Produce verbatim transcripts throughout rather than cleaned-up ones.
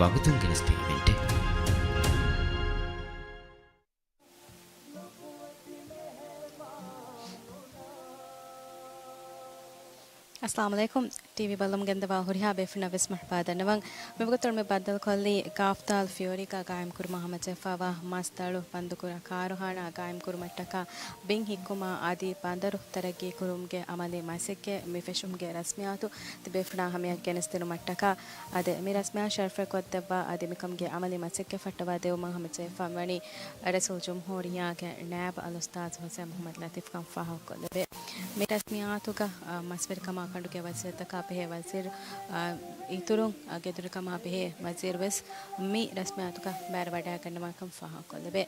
ވަގުތުން ގެނެސްދޭ އިވެންޓެއް. އައްސަލާމު ޢަލައިކުމް. ޓީވީ ބައްލަމުގެންދަވާ ހުރިހާ ބޭފުންނަށް ވެސް މަރުޙަބާ ދަންނަވަން. މިވަގުތު މި ބައްދަލުކޮށްލީ ކާފްތާލް ފިޔޯރީގަ ގާއިމްކުރުމަށް ހަމަޖެހިފައިވާ މަސްދަޅު ބަންދުކުރާ ކާރުޚާނާ ގާއިމްކުރުމަށްޓަކާ ބިން ހިއްކުމާ އަދި ބަނދަރު ތަރައްގީކުރުމުގެ ޢަމަލީ މަސައްކަތް މި ފެށުމުގެ ރަސްމިއްޔާތު ތިބޭފުޅާ ހަމަޔަށް ގެނެސްދިނުމަށްޓަކާ އާދެ، މި ރަސްމިއްޔާ ޝަރަފްވެރިކޮށްދެއްވާ އަދި މިކަމުގެ ޢަމަލީ މަސައްކަތް ފައްޓަވާ ދެވުމަށް ހަމަޖެހިފައިވަނީ ރައީސުލްޖުމްހޫރިއްޔާގެ ނާއިބު އަލްއުސްތާޛު ޙުސައިން މުޙައްމަދު ލަތީފްކަން ފާހަގަކޮށްލެވޭ. މި ރަސްމިއްޔާތުގަ، އަ، މަސްވެރިކަމާ ކަނޑުގެ ވަޒީރުތަކާ ބެހޭ ވަޒީރު، އަ، އިތުރުން، އަ، ގެދޮރުކަމާ ބެހޭ ވަޒީރު ވެސް މި ރަސްމިއްޔާތުގަ ބައިވެރިވަޑައިގަންނަވާކަން ފާހަގަކޮށްލެވޭ.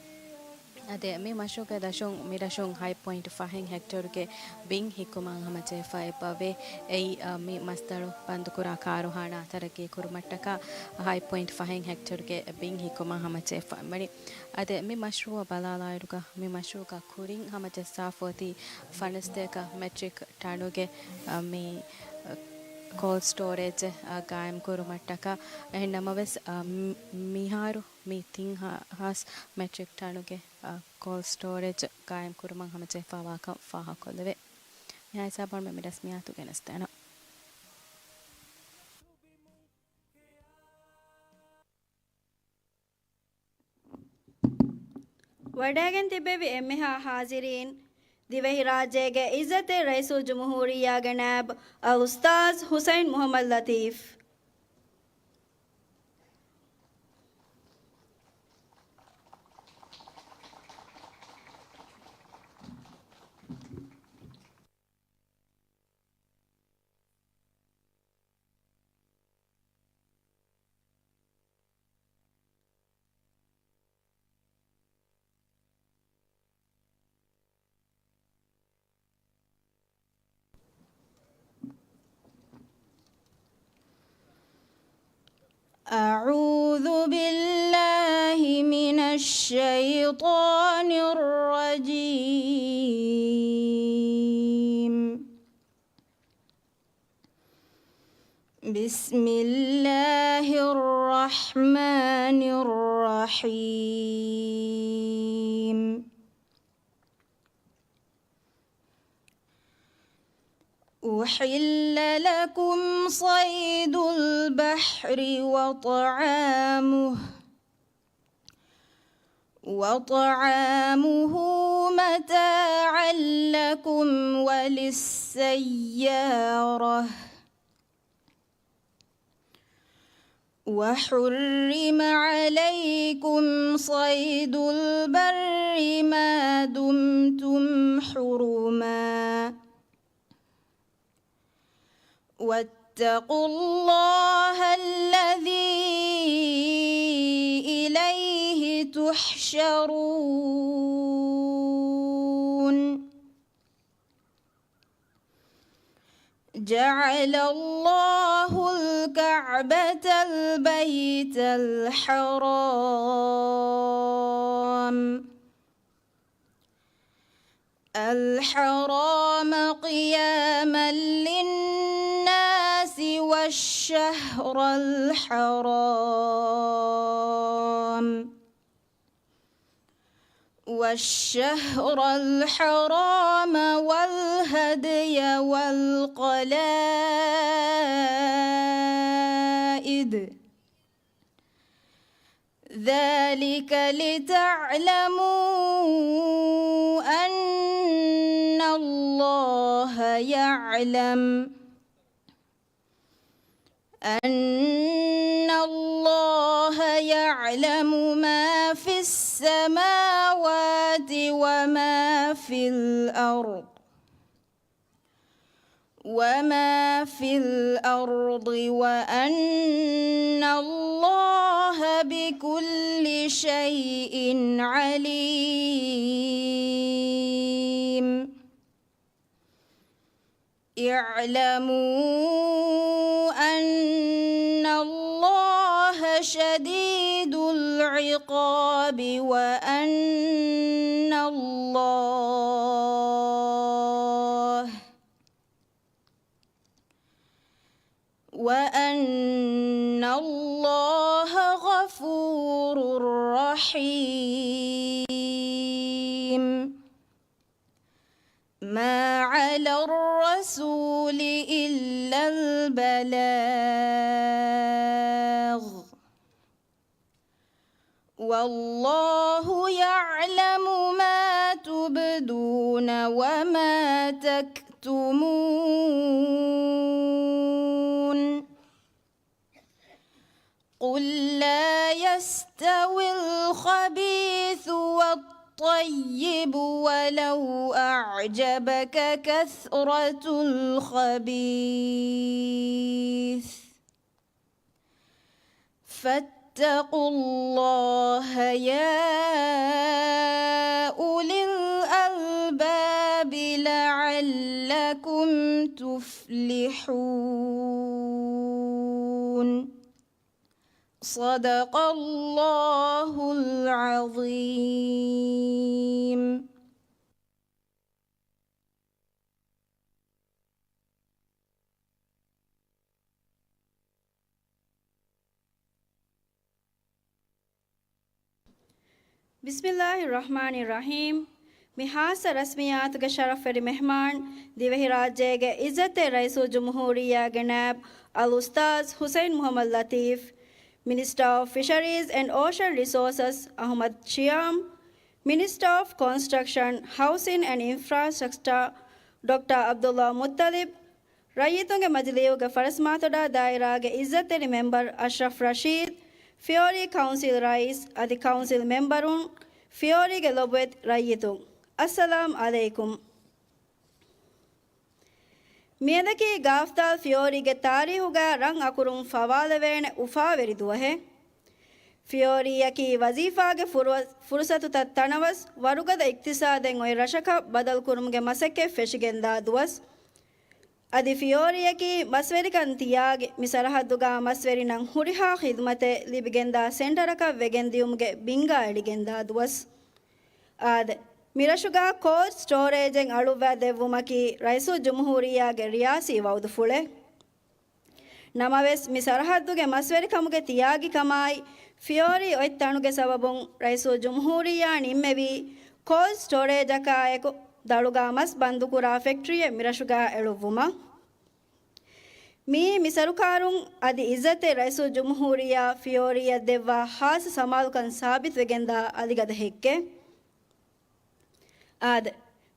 އާދެ، މި މަޝްރޫޢުގެ ދަށުން މި ރަށުން ހަތް ޕޮއިންޓް ފަހެއް ހެކްޓަރުގެ ބިން ހިއްކުމަށް ހަމަޖެހިފަ އެއްބަވޭ. އެއީ، އަ، މި މަސްދަޅު ބަންދުކުރާ ކާރުޚާނާ ތަރައްގީ ކުރުމަށްޓަކާ ހަތް ޕޮއިންޓް ފަހެއް ހެކްޓަރުގެ ބިން ހިއްކުމަށް ހަމަޖެހިފައިވަނީ. އާދެ، މި މަޝްރޫޢަށް ބަލާލާއިރުގަ، މި މަޝްރޫޢުގަ ކުރިން ހަމަޖައްސާފަ އޮތީ ފަނަސް ސަތޭކަ މެޓްރިކް ޓަނުގެ، އަ، މި، އަ، ކޯލްޑް ސްޓޯރޭޖެއް، އަ، ގާއިމް ކުރުމަށްޓަކާ. އެހެން ނަމަވެސް، އަ، މި-، މިހާރު މި ތިން ހާސް މެޓްރިކް ޓަނުގެ، އަ، ކޯލްޑް ސްޓޯރޭޖް ގާއިމް ކުރުމަށް ހަމަޖެހިފައިވާކަން ފާހަގަކޮށްލެވޭ. މިހާ ހިސާބުން މި ރަސްމިއްޔާތު ގެނެސްދޭނަން. ވަޑައިގެން ތިއްބެވި އެންމެހާ ޙާޟިރީން، ދިވެހިރާއްޖޭގެ ޢިއްޒަތްތެރި ރައީސުލްޖުމްހޫރިއްޔާގެ ނާއިބު އަލްއުސްތާޛު ޙުސައިން މުޙައްމަދު ލަތީފް. أعوذ بالله من الشيطان الرجيم. بسم الله الرحمن الرحيم. أحل لكم صيد البحر وطعامه، وطعامه متاعا لكم وللسيارة. وحرم عليكم صيد البر ما دمتم حرما. واتقوا الله الذي إليه تحشرون. جعل الله الكعبة البيت الحرام، الحرام قياما للناس والشهر الحرام، والشهر الحرام والهدي والقلائد، ذلك لتعلموا أن الله يعلم أن الله يعلم ما في السماوات وما في الأرض، وما في الأرض، وأن الله بكل شيء عليم. اعلموا أن الله شديد العقاب وأن الله، وأن الله الرحيم. ما على الرسول إلا البلاغ. والله يعلم ما تبدون وما تكتمون. قل لا يستوي الخبيث والطيب ولو أعجبك كثرة الخبيث. فاتقوا الله يا أولي الألباب لعلكم تفلحون. صدق الله العظيم. بسم الله الرحمن الرحيم. މި ހާއްސަ ރަސްމިއްޔާތުގެ ޝަރަފްވެރި މެހްމާން، ދިވެހިރާއްޖޭގެ އިއްޒަތްތެރި ރައީސުލްޖުމްހޫރިއްޔާގެ ނައިބު އަލްއުސްތާޛް ޙުސައިން މުޙައްމަދު ލަޠީފް، މިނިސްޓަރ އޮފް ފިޝަރީޒް އެންޑް އޯޝަން ރިސޯސަސް އަޙްމަދު ޝިޔާމް، މިނިސްޓަރ އޮފް ކޮންސްޓްރަކްޝަން، ހައުސިން އެންޑް އިންފްރާސްޓްރަކްޗާ ޑޮކްޓަރ ޢަބްދުﷲ މުއްޠަލިބް، ރައްޔިތުންގެ މަޖިލީހުގެ ފަރަސްމާތޮޑާ ދާއިރާގެ އިއްޒަތްތެރި މެމްބަރު އަޝްރަފް ރަޝީދު، ފިޔޯރީ ކައުންސިލް ރައީސް އަދި ކައުންސިލް މެމްބަރުން، ފިޔޯރީގެ ލޮބުވެތި ރައްޔިތުން، އައްސަލާމް ޢަލައިކުމް. މިއަދަކީ ގާފްތާލް ފިޔޯރީގެ ތާރީހުގަ ރަން އަކުރުން ފަވާލެވޭނެ އުފާވެރި ދުވަހެއް. ފިޔޯރީއަކީ ވަޒީފާގެ ފުރު-، ފުރުސަތުތައް ތަނަވަސް ވަރުގަދަ އިޤްތިޞާދެއް އޮތް ރަށަކަށް ބަދަލުކުރުމުގެ މަސައްކަތް ފެށިގެންދާ ދުވަސް. އަދި ފިޔޯރީއަކީ މަސްވެރިކަން ތިޔާގި މި ސަރަހައްދުގަ މަސްވެރިންނަށް ހުރިހާ ޚިދުމަތެއް ލިބިގެންދާ ސެންޓަރަކަށް ވެގެންދިޔުމުގެ ބިންގާ އެޅިގެންދާ ދުވަސް. އާދެ، މިރަށުގަ ކޯލްޑް ސްޓޯރޭޖެއް އަޅުއްވާ ދެއްވުމަކީ ރައީސުލްޖުމްހޫރިއްޔާގެ ރިޔާސީ ވައުދުފުޅެއް. ނަމަވެސް، މި ސަރަހައްދުގެ މަސްވެރިކަމުގެ ތިޔާގިކަމާއި، ފިޔޯރީ އޮތް ތަނުގެ ސަބަބުން ރައީސުލްޖުމްހޫރިއްޔާ ނިންމެވީ، ކޯލްޑް ސްޓޯރޭޖަކާއެކު ދަޅުގަ މަސް ބަންދުކުރާ ފެކްޓްރީއެއް މިރަށުގަ އެޅުއްވުމަށް. މިއީ މި ސަރުކާރުން އަދި އިއްޒަތްތެރި ރައީސުލްޖުމްހޫރިއްޔާ ފިޔޯރީއަށް ދެއްވާ ހާއްސަ ސަމާލުކަން ސާބިތުވެގެންދާ އަލިގަދަ ހެއްކެއް. އާދެ،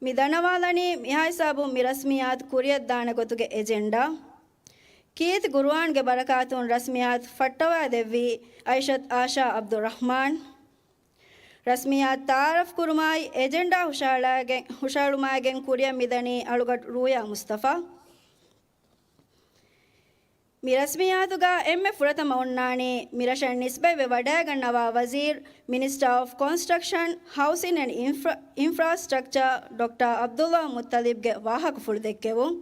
މި ދަންނަވާލަނީ މިހާ ހިސާބުން މި ރަސްމިއްޔާތު ކުރިއަށްދާނެ ގޮތުގެ އެޖެންޑާ. ކީރިތި ޤުރުއާންގެ ބަރަކާތުން ރަސްމިއްޔާތު ފައްޓަވާދެއްވީ އައިޝަތު އާޝާ ޢަބްދުއްރަޙްމާން. ރަސްމިއްޔާތު ތަޢާރަފް ކުރުމާއި އެޖެންޑާ ހުށަހަޅާގެން، ހުށަހެޅުމާގެން ކުރިއަށް މިދަނީ އަޅުގަޑު ރޫޔާ މުޞްޠަފާ. މި ރަސްމިއްޔާތުގަ އެންމެ ފުރަތަމަ އޮންނާނީ މި ރަށަށް ނިސްބަތްވެ ވަޑައިގަންނަވާ ވަޒީރު، މިނިސްޓަރ އޮފް ކޮންސްޓްރަކްޝަން، ހައުސިން އެންޑް އިންފްރާ-، އިންފްރާސްޓްރަކްޗާ ޑޮކްޓަރ ޢަބްދުﷲ މުއްޠަލިބްގެ ވާހަކަފުޅު ދެއްކެވުން.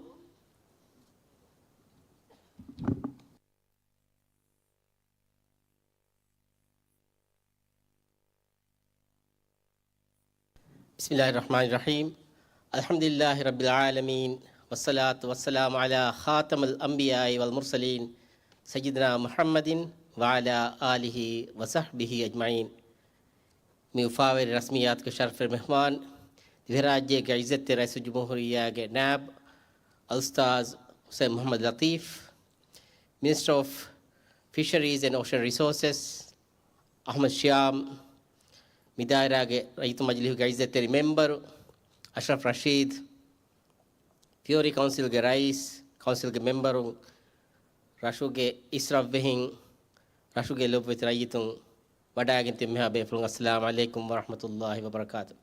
بسم الله الرحمن الرحيم. الحمد لله رب العالمين، والصلاة والسلام على خاتم الأنبياء والمرسلين، سيدنا محمد وعلى آله وصحبه أجمعين. މި އުފާވެރި ރަސްމިއްޔާތުގެ ޝަރަފްވެރި މެހްމާން، ދިވެހިރާއްޖޭގެ އިއްޒަތްތެރި ރައީސުލްޖުމްހޫރިއްޔާގެ ނައިބު އަލްއުސްތާޛް ޙުސައިން މުޙައްމަދު ލަޠީފް، މިނިސްޓަރ އޮފް ފިޝަރީޒް އެންޑް އޯޝަން ރިސޯސަސް އަޙްމަދު ޝިޔާމް، މި ދާއިރާގެ ރައްޔިތު މަޖިލީހުގެ އިއްޒަތްތެރި މެމްބަރު އަޝްރަފް ރަޝީދު، ފިޔޯރީ ކައުންސިލްގެ ރައީސް، ކައުންސިލްގެ މެމްބަރުން، ރަށުގެ އިސްރަށްވެހިން، ރަށުގެ ލޮބުވެތި ރައްޔިތުން، ވަޑައިގެން ތިބި މިހާ ބޭފުޅުން، އައްސަލާމް ޢަލައިކުމް ވަރަޙްމަތުﷲ ވަބަރަކާތު.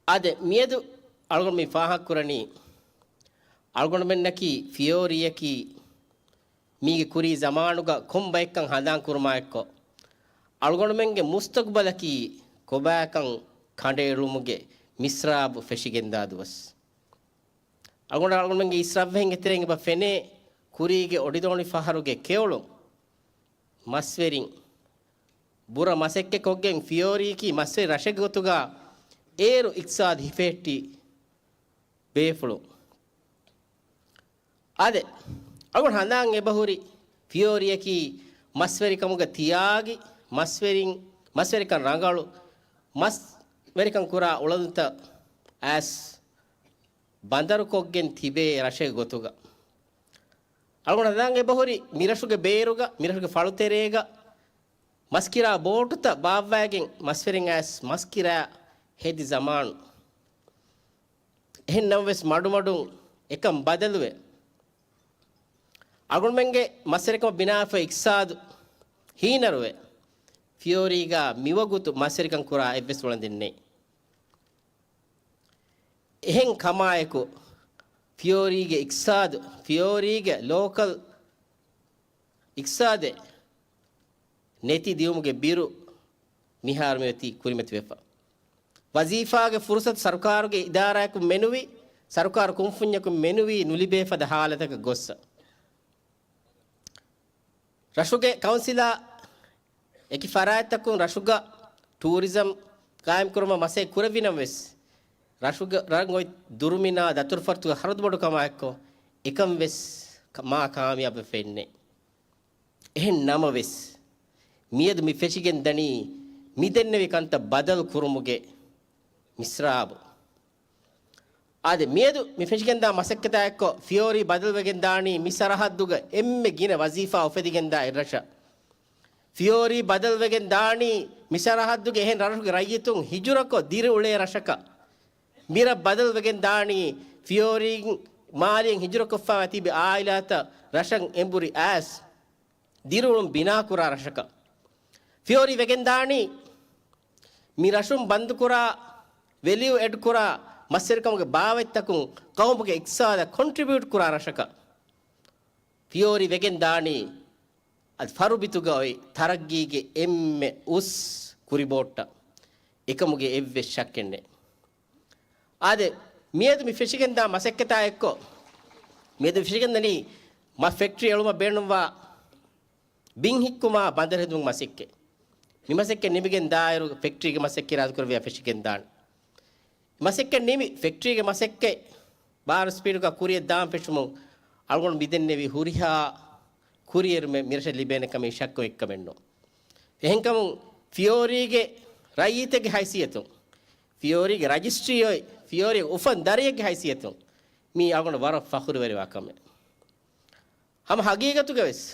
އާދެ، މިއަދު އަޅުގަނޑު މި ފާހަގަކުރަނީ، އަޅުގަނޑުމެންނަކީ ފިޔޯރީއަކީ މީގެ ކުރީ ޒަމާނުގަ ކޮން ބައެއްކަން ހަނދާން ކުރުމާ އެއްކޮށް، އަޅުގަނޑުމެންގެ މުސްތަޤުބަލަކީ ކޮބާކަން ކަނޑައެޅުމުގެ މިސްރާބު ފެށިގެންދާ ދުވަސް. އަޅުގަނޑު އަޅުގަނޑުމެންގެ އިސްރަށްވެހިންގެ ތެރެއިން އެބަ ފެނޭ، ކުރީގެ އޮޑިދޯނި ފަހަރުގެ ކެޔޮޅުން މަސްވެރިން ބުރަ މަސައްކަތް ކޮށްގެން ފިޔޯރީއަކީ މަސްވެރި ރަށެއްގެ ގޮތުގަ އޭރު އިޤްތިޞާދު ހިފެހެއްޓި ބޭފުޅުން. އާދެ، އަޅުގަނޑު ހަނދާން އެބަހުރި ފިޔޯރީއަކީ މަސްވެރިކަމުގަ ތިޔާގި މަސްވެރިން، މަސްވެރިކަން ރަނގަޅު، މަސްވެރިކަން ކުރާ އުޅަނދުތައް އައިސް ބަނދަރުކޮށްގެން ތިބޭ ރަށެއް ގޮތުގަ. އަޅުގަނޑު ހަނދާން އެބަހުރި މިރަށުގެ ބޭރުގަ، މިރަށުގެ ފަޅުތެރޭގަ މަސްކިރާ ބޯޓުތައް ބާއްވައިގެން މަސްވެރިން އައިސް މަސްކިރާ ހެދި ޒަމާނު. އެހެން ނަމަވެސް މަޑުމަޑުން އެކަން ބަދަލުވެ، އަޅުގަނޑުމެންގެ މަސްވެރިކަމަށް ބިނާވެފަ އިޤްތިޞާދު ހީނަރުވެ، ފިޔޯރީގަ މިވަގުތު މަސްވެރިކަން ކުރާ އެއްވެސް އުޅަނދެއް ނެތް. އެހެން ކަމާއެކު، ފިޔޯރީގެ އިޤްތިޞާދު، ފިޔޯރީގެ ލޯކަލް އިޤްތިޞާދެއް ނެތި ދިއުމުގެ ބިރު މިހާރު މިއޮތީ ކުރިމަތިވެފަ. ވަޒީފާގެ ފުރުޞަތު ސަރުކާރުގެ އިދާރާއަކުން މެނުވި، ސަރުކާރު ކުންފުންޏަކުން މެނުވީ ނުލިބޭ ފަދަ ހާލަތަކަށް ގޮއްސަ. ރަށުގެ ކައުންސިލާ އެކި ފަރާތްތަކުން ރަށުގަ ޓޫރިޒަމް ޤާއިމްކުރުމަށް މަސައްކަތް ކުރެވިނަމަވެސް، ރަށުގަ ރަށް އޮތް ދުރުމިނާ ދަތުރުފަރުތުގެ ޚަރަދު ބޮޑުކަމާއެއްކޮށް، އެކަން ވެސް ކަ-، މާ ކާމިޔާބުވެފައެއްނެތް. އެހެން ނަމަވެސް، މިއަދު މި ފެށިގެން ދަނީ މިދެންނެވި ކަންތައް ބަދަލު ކުރުމުގެ މިސްރާބު. އާދެ، މިއަދު މި ފެށިގެންދާ މަސައްކަތާއެއްކޮށް، ފިޔޯރީ ބަދަލުވެގެން ދާނީ މި ސަރަހައްދުގަ އެންމެ ގިނަ ވަޒީފާ އުފެދިގެންދާ އެއްރަށަށް. ފިޔޯރީ ބަދަލުވެގެން ދާނީ މި ސަރަހައްދުގެ އެހެން ރަށުގެ ރައްޔިތުން ހިޖުރަކޮށް ދިރިއުޅޭ ރަށަކަށް. މިރަށް ބަދަލުވެގެން ދާނީ ފިޔޯރީން މާލީން ހިޖުރަކޮށްފާ ތިބި އާއިލާތައް ރަށަށް އެނބުރި އައިސް ދިރިއުޅުން ބިނާކުރާ ރަށަކަށް. ފިޔޯރީ ވެގެން ދާނީ މި ރަށުން ބަންދުކުރާ، ވެލިއު އެޑް ކުރާ މަސްވެރިކަމުގެ ބާވަތްތަކުން ޤައުމުގެ އިޤްތިޞާދަށް ކޮންޓްރިބިއުޓް ކުރާ ރަށަކަށް. ފިޔޯރީ ވެގެން ދާނީ އަދި ފަރުބިތުގަ އޮތް ތަރައްގީގެ އެންމެ އުސް ކުރިބޯއްޓަށް. އެކަމުގެ އެއްވެސް ޝައްކެއް ނެތް. އާދެ، މިއަދު މި ފެށިގެންދާ މަސައްކަތާ އެއްކޮށް، މިއަދު މި ފެށިގެންދަނީ މަ ފެކްޓްރީ އެޅުމަށް ބޭނުންވާ ބިން ހިއްކުމާ ބަނދަރު ހެދުމުގެ މަސައްކަތް. މި މަސައްކަތް ނިމިގެން ދާއިރު ފެކްޓްރީގެ މަސައްކަތް އިރާދަކުރެއްވިޔާ ފެށިގެން ދާނެ. މަސައްކަތް ނިމި ފެކްޓްރީގެ މަސައްކަތް ބާރު ސްޕީޑުގަ ކުރިއަށް ދާން ފެށުމުން އަޅުގަނޑު މިދެންނެވި ހުރިހާ ކުރިއެރުމެއް މިރަށަށް ލިބޭނެ ކަމީ ޝައްކު އެއްކަމެއްނު. އެހެންކަމުން ފިޔޯރީގެ ރައްޔިތެއްގެ ހައިސިއްޔަތުން، ފިޔޯރީގެ ރަޖިސްޓްރީ އޮތް، ފިޔޯރީގެ އުފަން ދަރިއެއްގެ ހައިސިއްޔަތުން މީ އަޅުގަނޑު ވަރަށް ފަޚުރުވެރިވާ ކަމެއް. ހަމަ ހަގީގަތުގަވެސް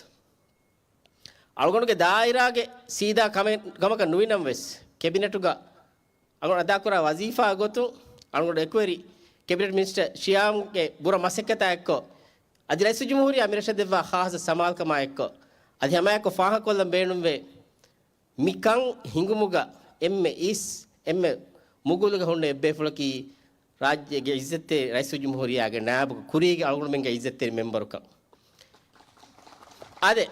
އަޅުގަނޑުގެ ދާއިރާގެ ސީދާ ކަމެއް، ކަމަކަށް ނުވިނަމަވެސް، ކެބިނެޓުގަ އަޅުގަނޑު އަދާކުރާ ވަޒީފާ ގޮތުން އަޅުގަނޑު އެކުވެރި ކެބިނެޓް މިނިސްޓަރ ޝިޔާމްގެ ބުރަ މަސައްކަތާ އެއްކޮށް، އަދި ރައީސުލްޖުމްހޫރިއްޔާ މިރަށަށް ދެއްވާ ޚާއްޞަ ސަމާލުކަމާ އެއްކޮށް، އަދި ހަމައެއްކޮށް ފާހަގަކޮށްލަން ބޭނުންވޭ، މިކަން ހިނގުމުގަ އެންމެ އިސް، އެންމެ މުގުލުގަ ހުންނަ އެއްބޭފުޅަކީ ރާއްޖޭގެ އިއްޒަތްތެރި ރައީސުލްޖުމްހޫރިއްޔާގެ ނާއިބު ކުރީގެ އަޅުގަނޑުމެންގެ އިއްޒަތްތެރި މެމްބަރުކަން. އާދެ،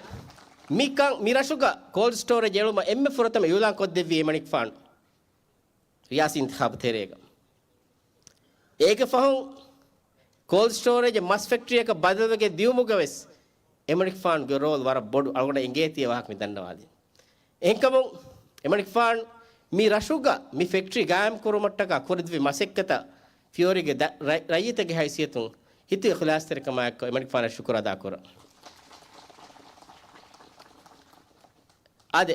މިކަން މިރަށުގަ ކޯލްޑް ސްޓޯރޭޖް އެޅުމަށް އެންމެ ފުރަތަމަ އިއުލާން ކޮށްދެއްވީ އެމަނިކުފާނު. ރިޔާސީ އިންތިޚާބު ތެރޭގަ. އޭގެ ފަހުން ކޯލްޑް ސްޓޯރޭޖް މަސް ފެކްޓްރީއަކަށް ބަދަލުވެގެން ދިއުމުގަވެސް އެމަނިކުފާނުގެ ރޯލް ވަރަށް ބޮޑު. އަޅުގަނޑަށް އެނގޭތީ އެ ވާހަކަ މި ދަންނަވާލީ. އެހެންކަމުން އެމަނިކުފާނު މި ރަށުގަ މި ފެކްޓްރީ ގާއިމް ކުރުމަށްޓަކާ ކުރެއްވި މަސައްކަތަށް ފިޔޯރީގެ ދަ-، ރައި-، ރައްޔިތެއްގެ ހައިސިއްޔަތުން ހިތު އިޚްލާޞްތެރިކަމާއެއްކޮށް އެމަނިކުފާނަށް ޝުކުރު އަދާކުރަން. އާދެ،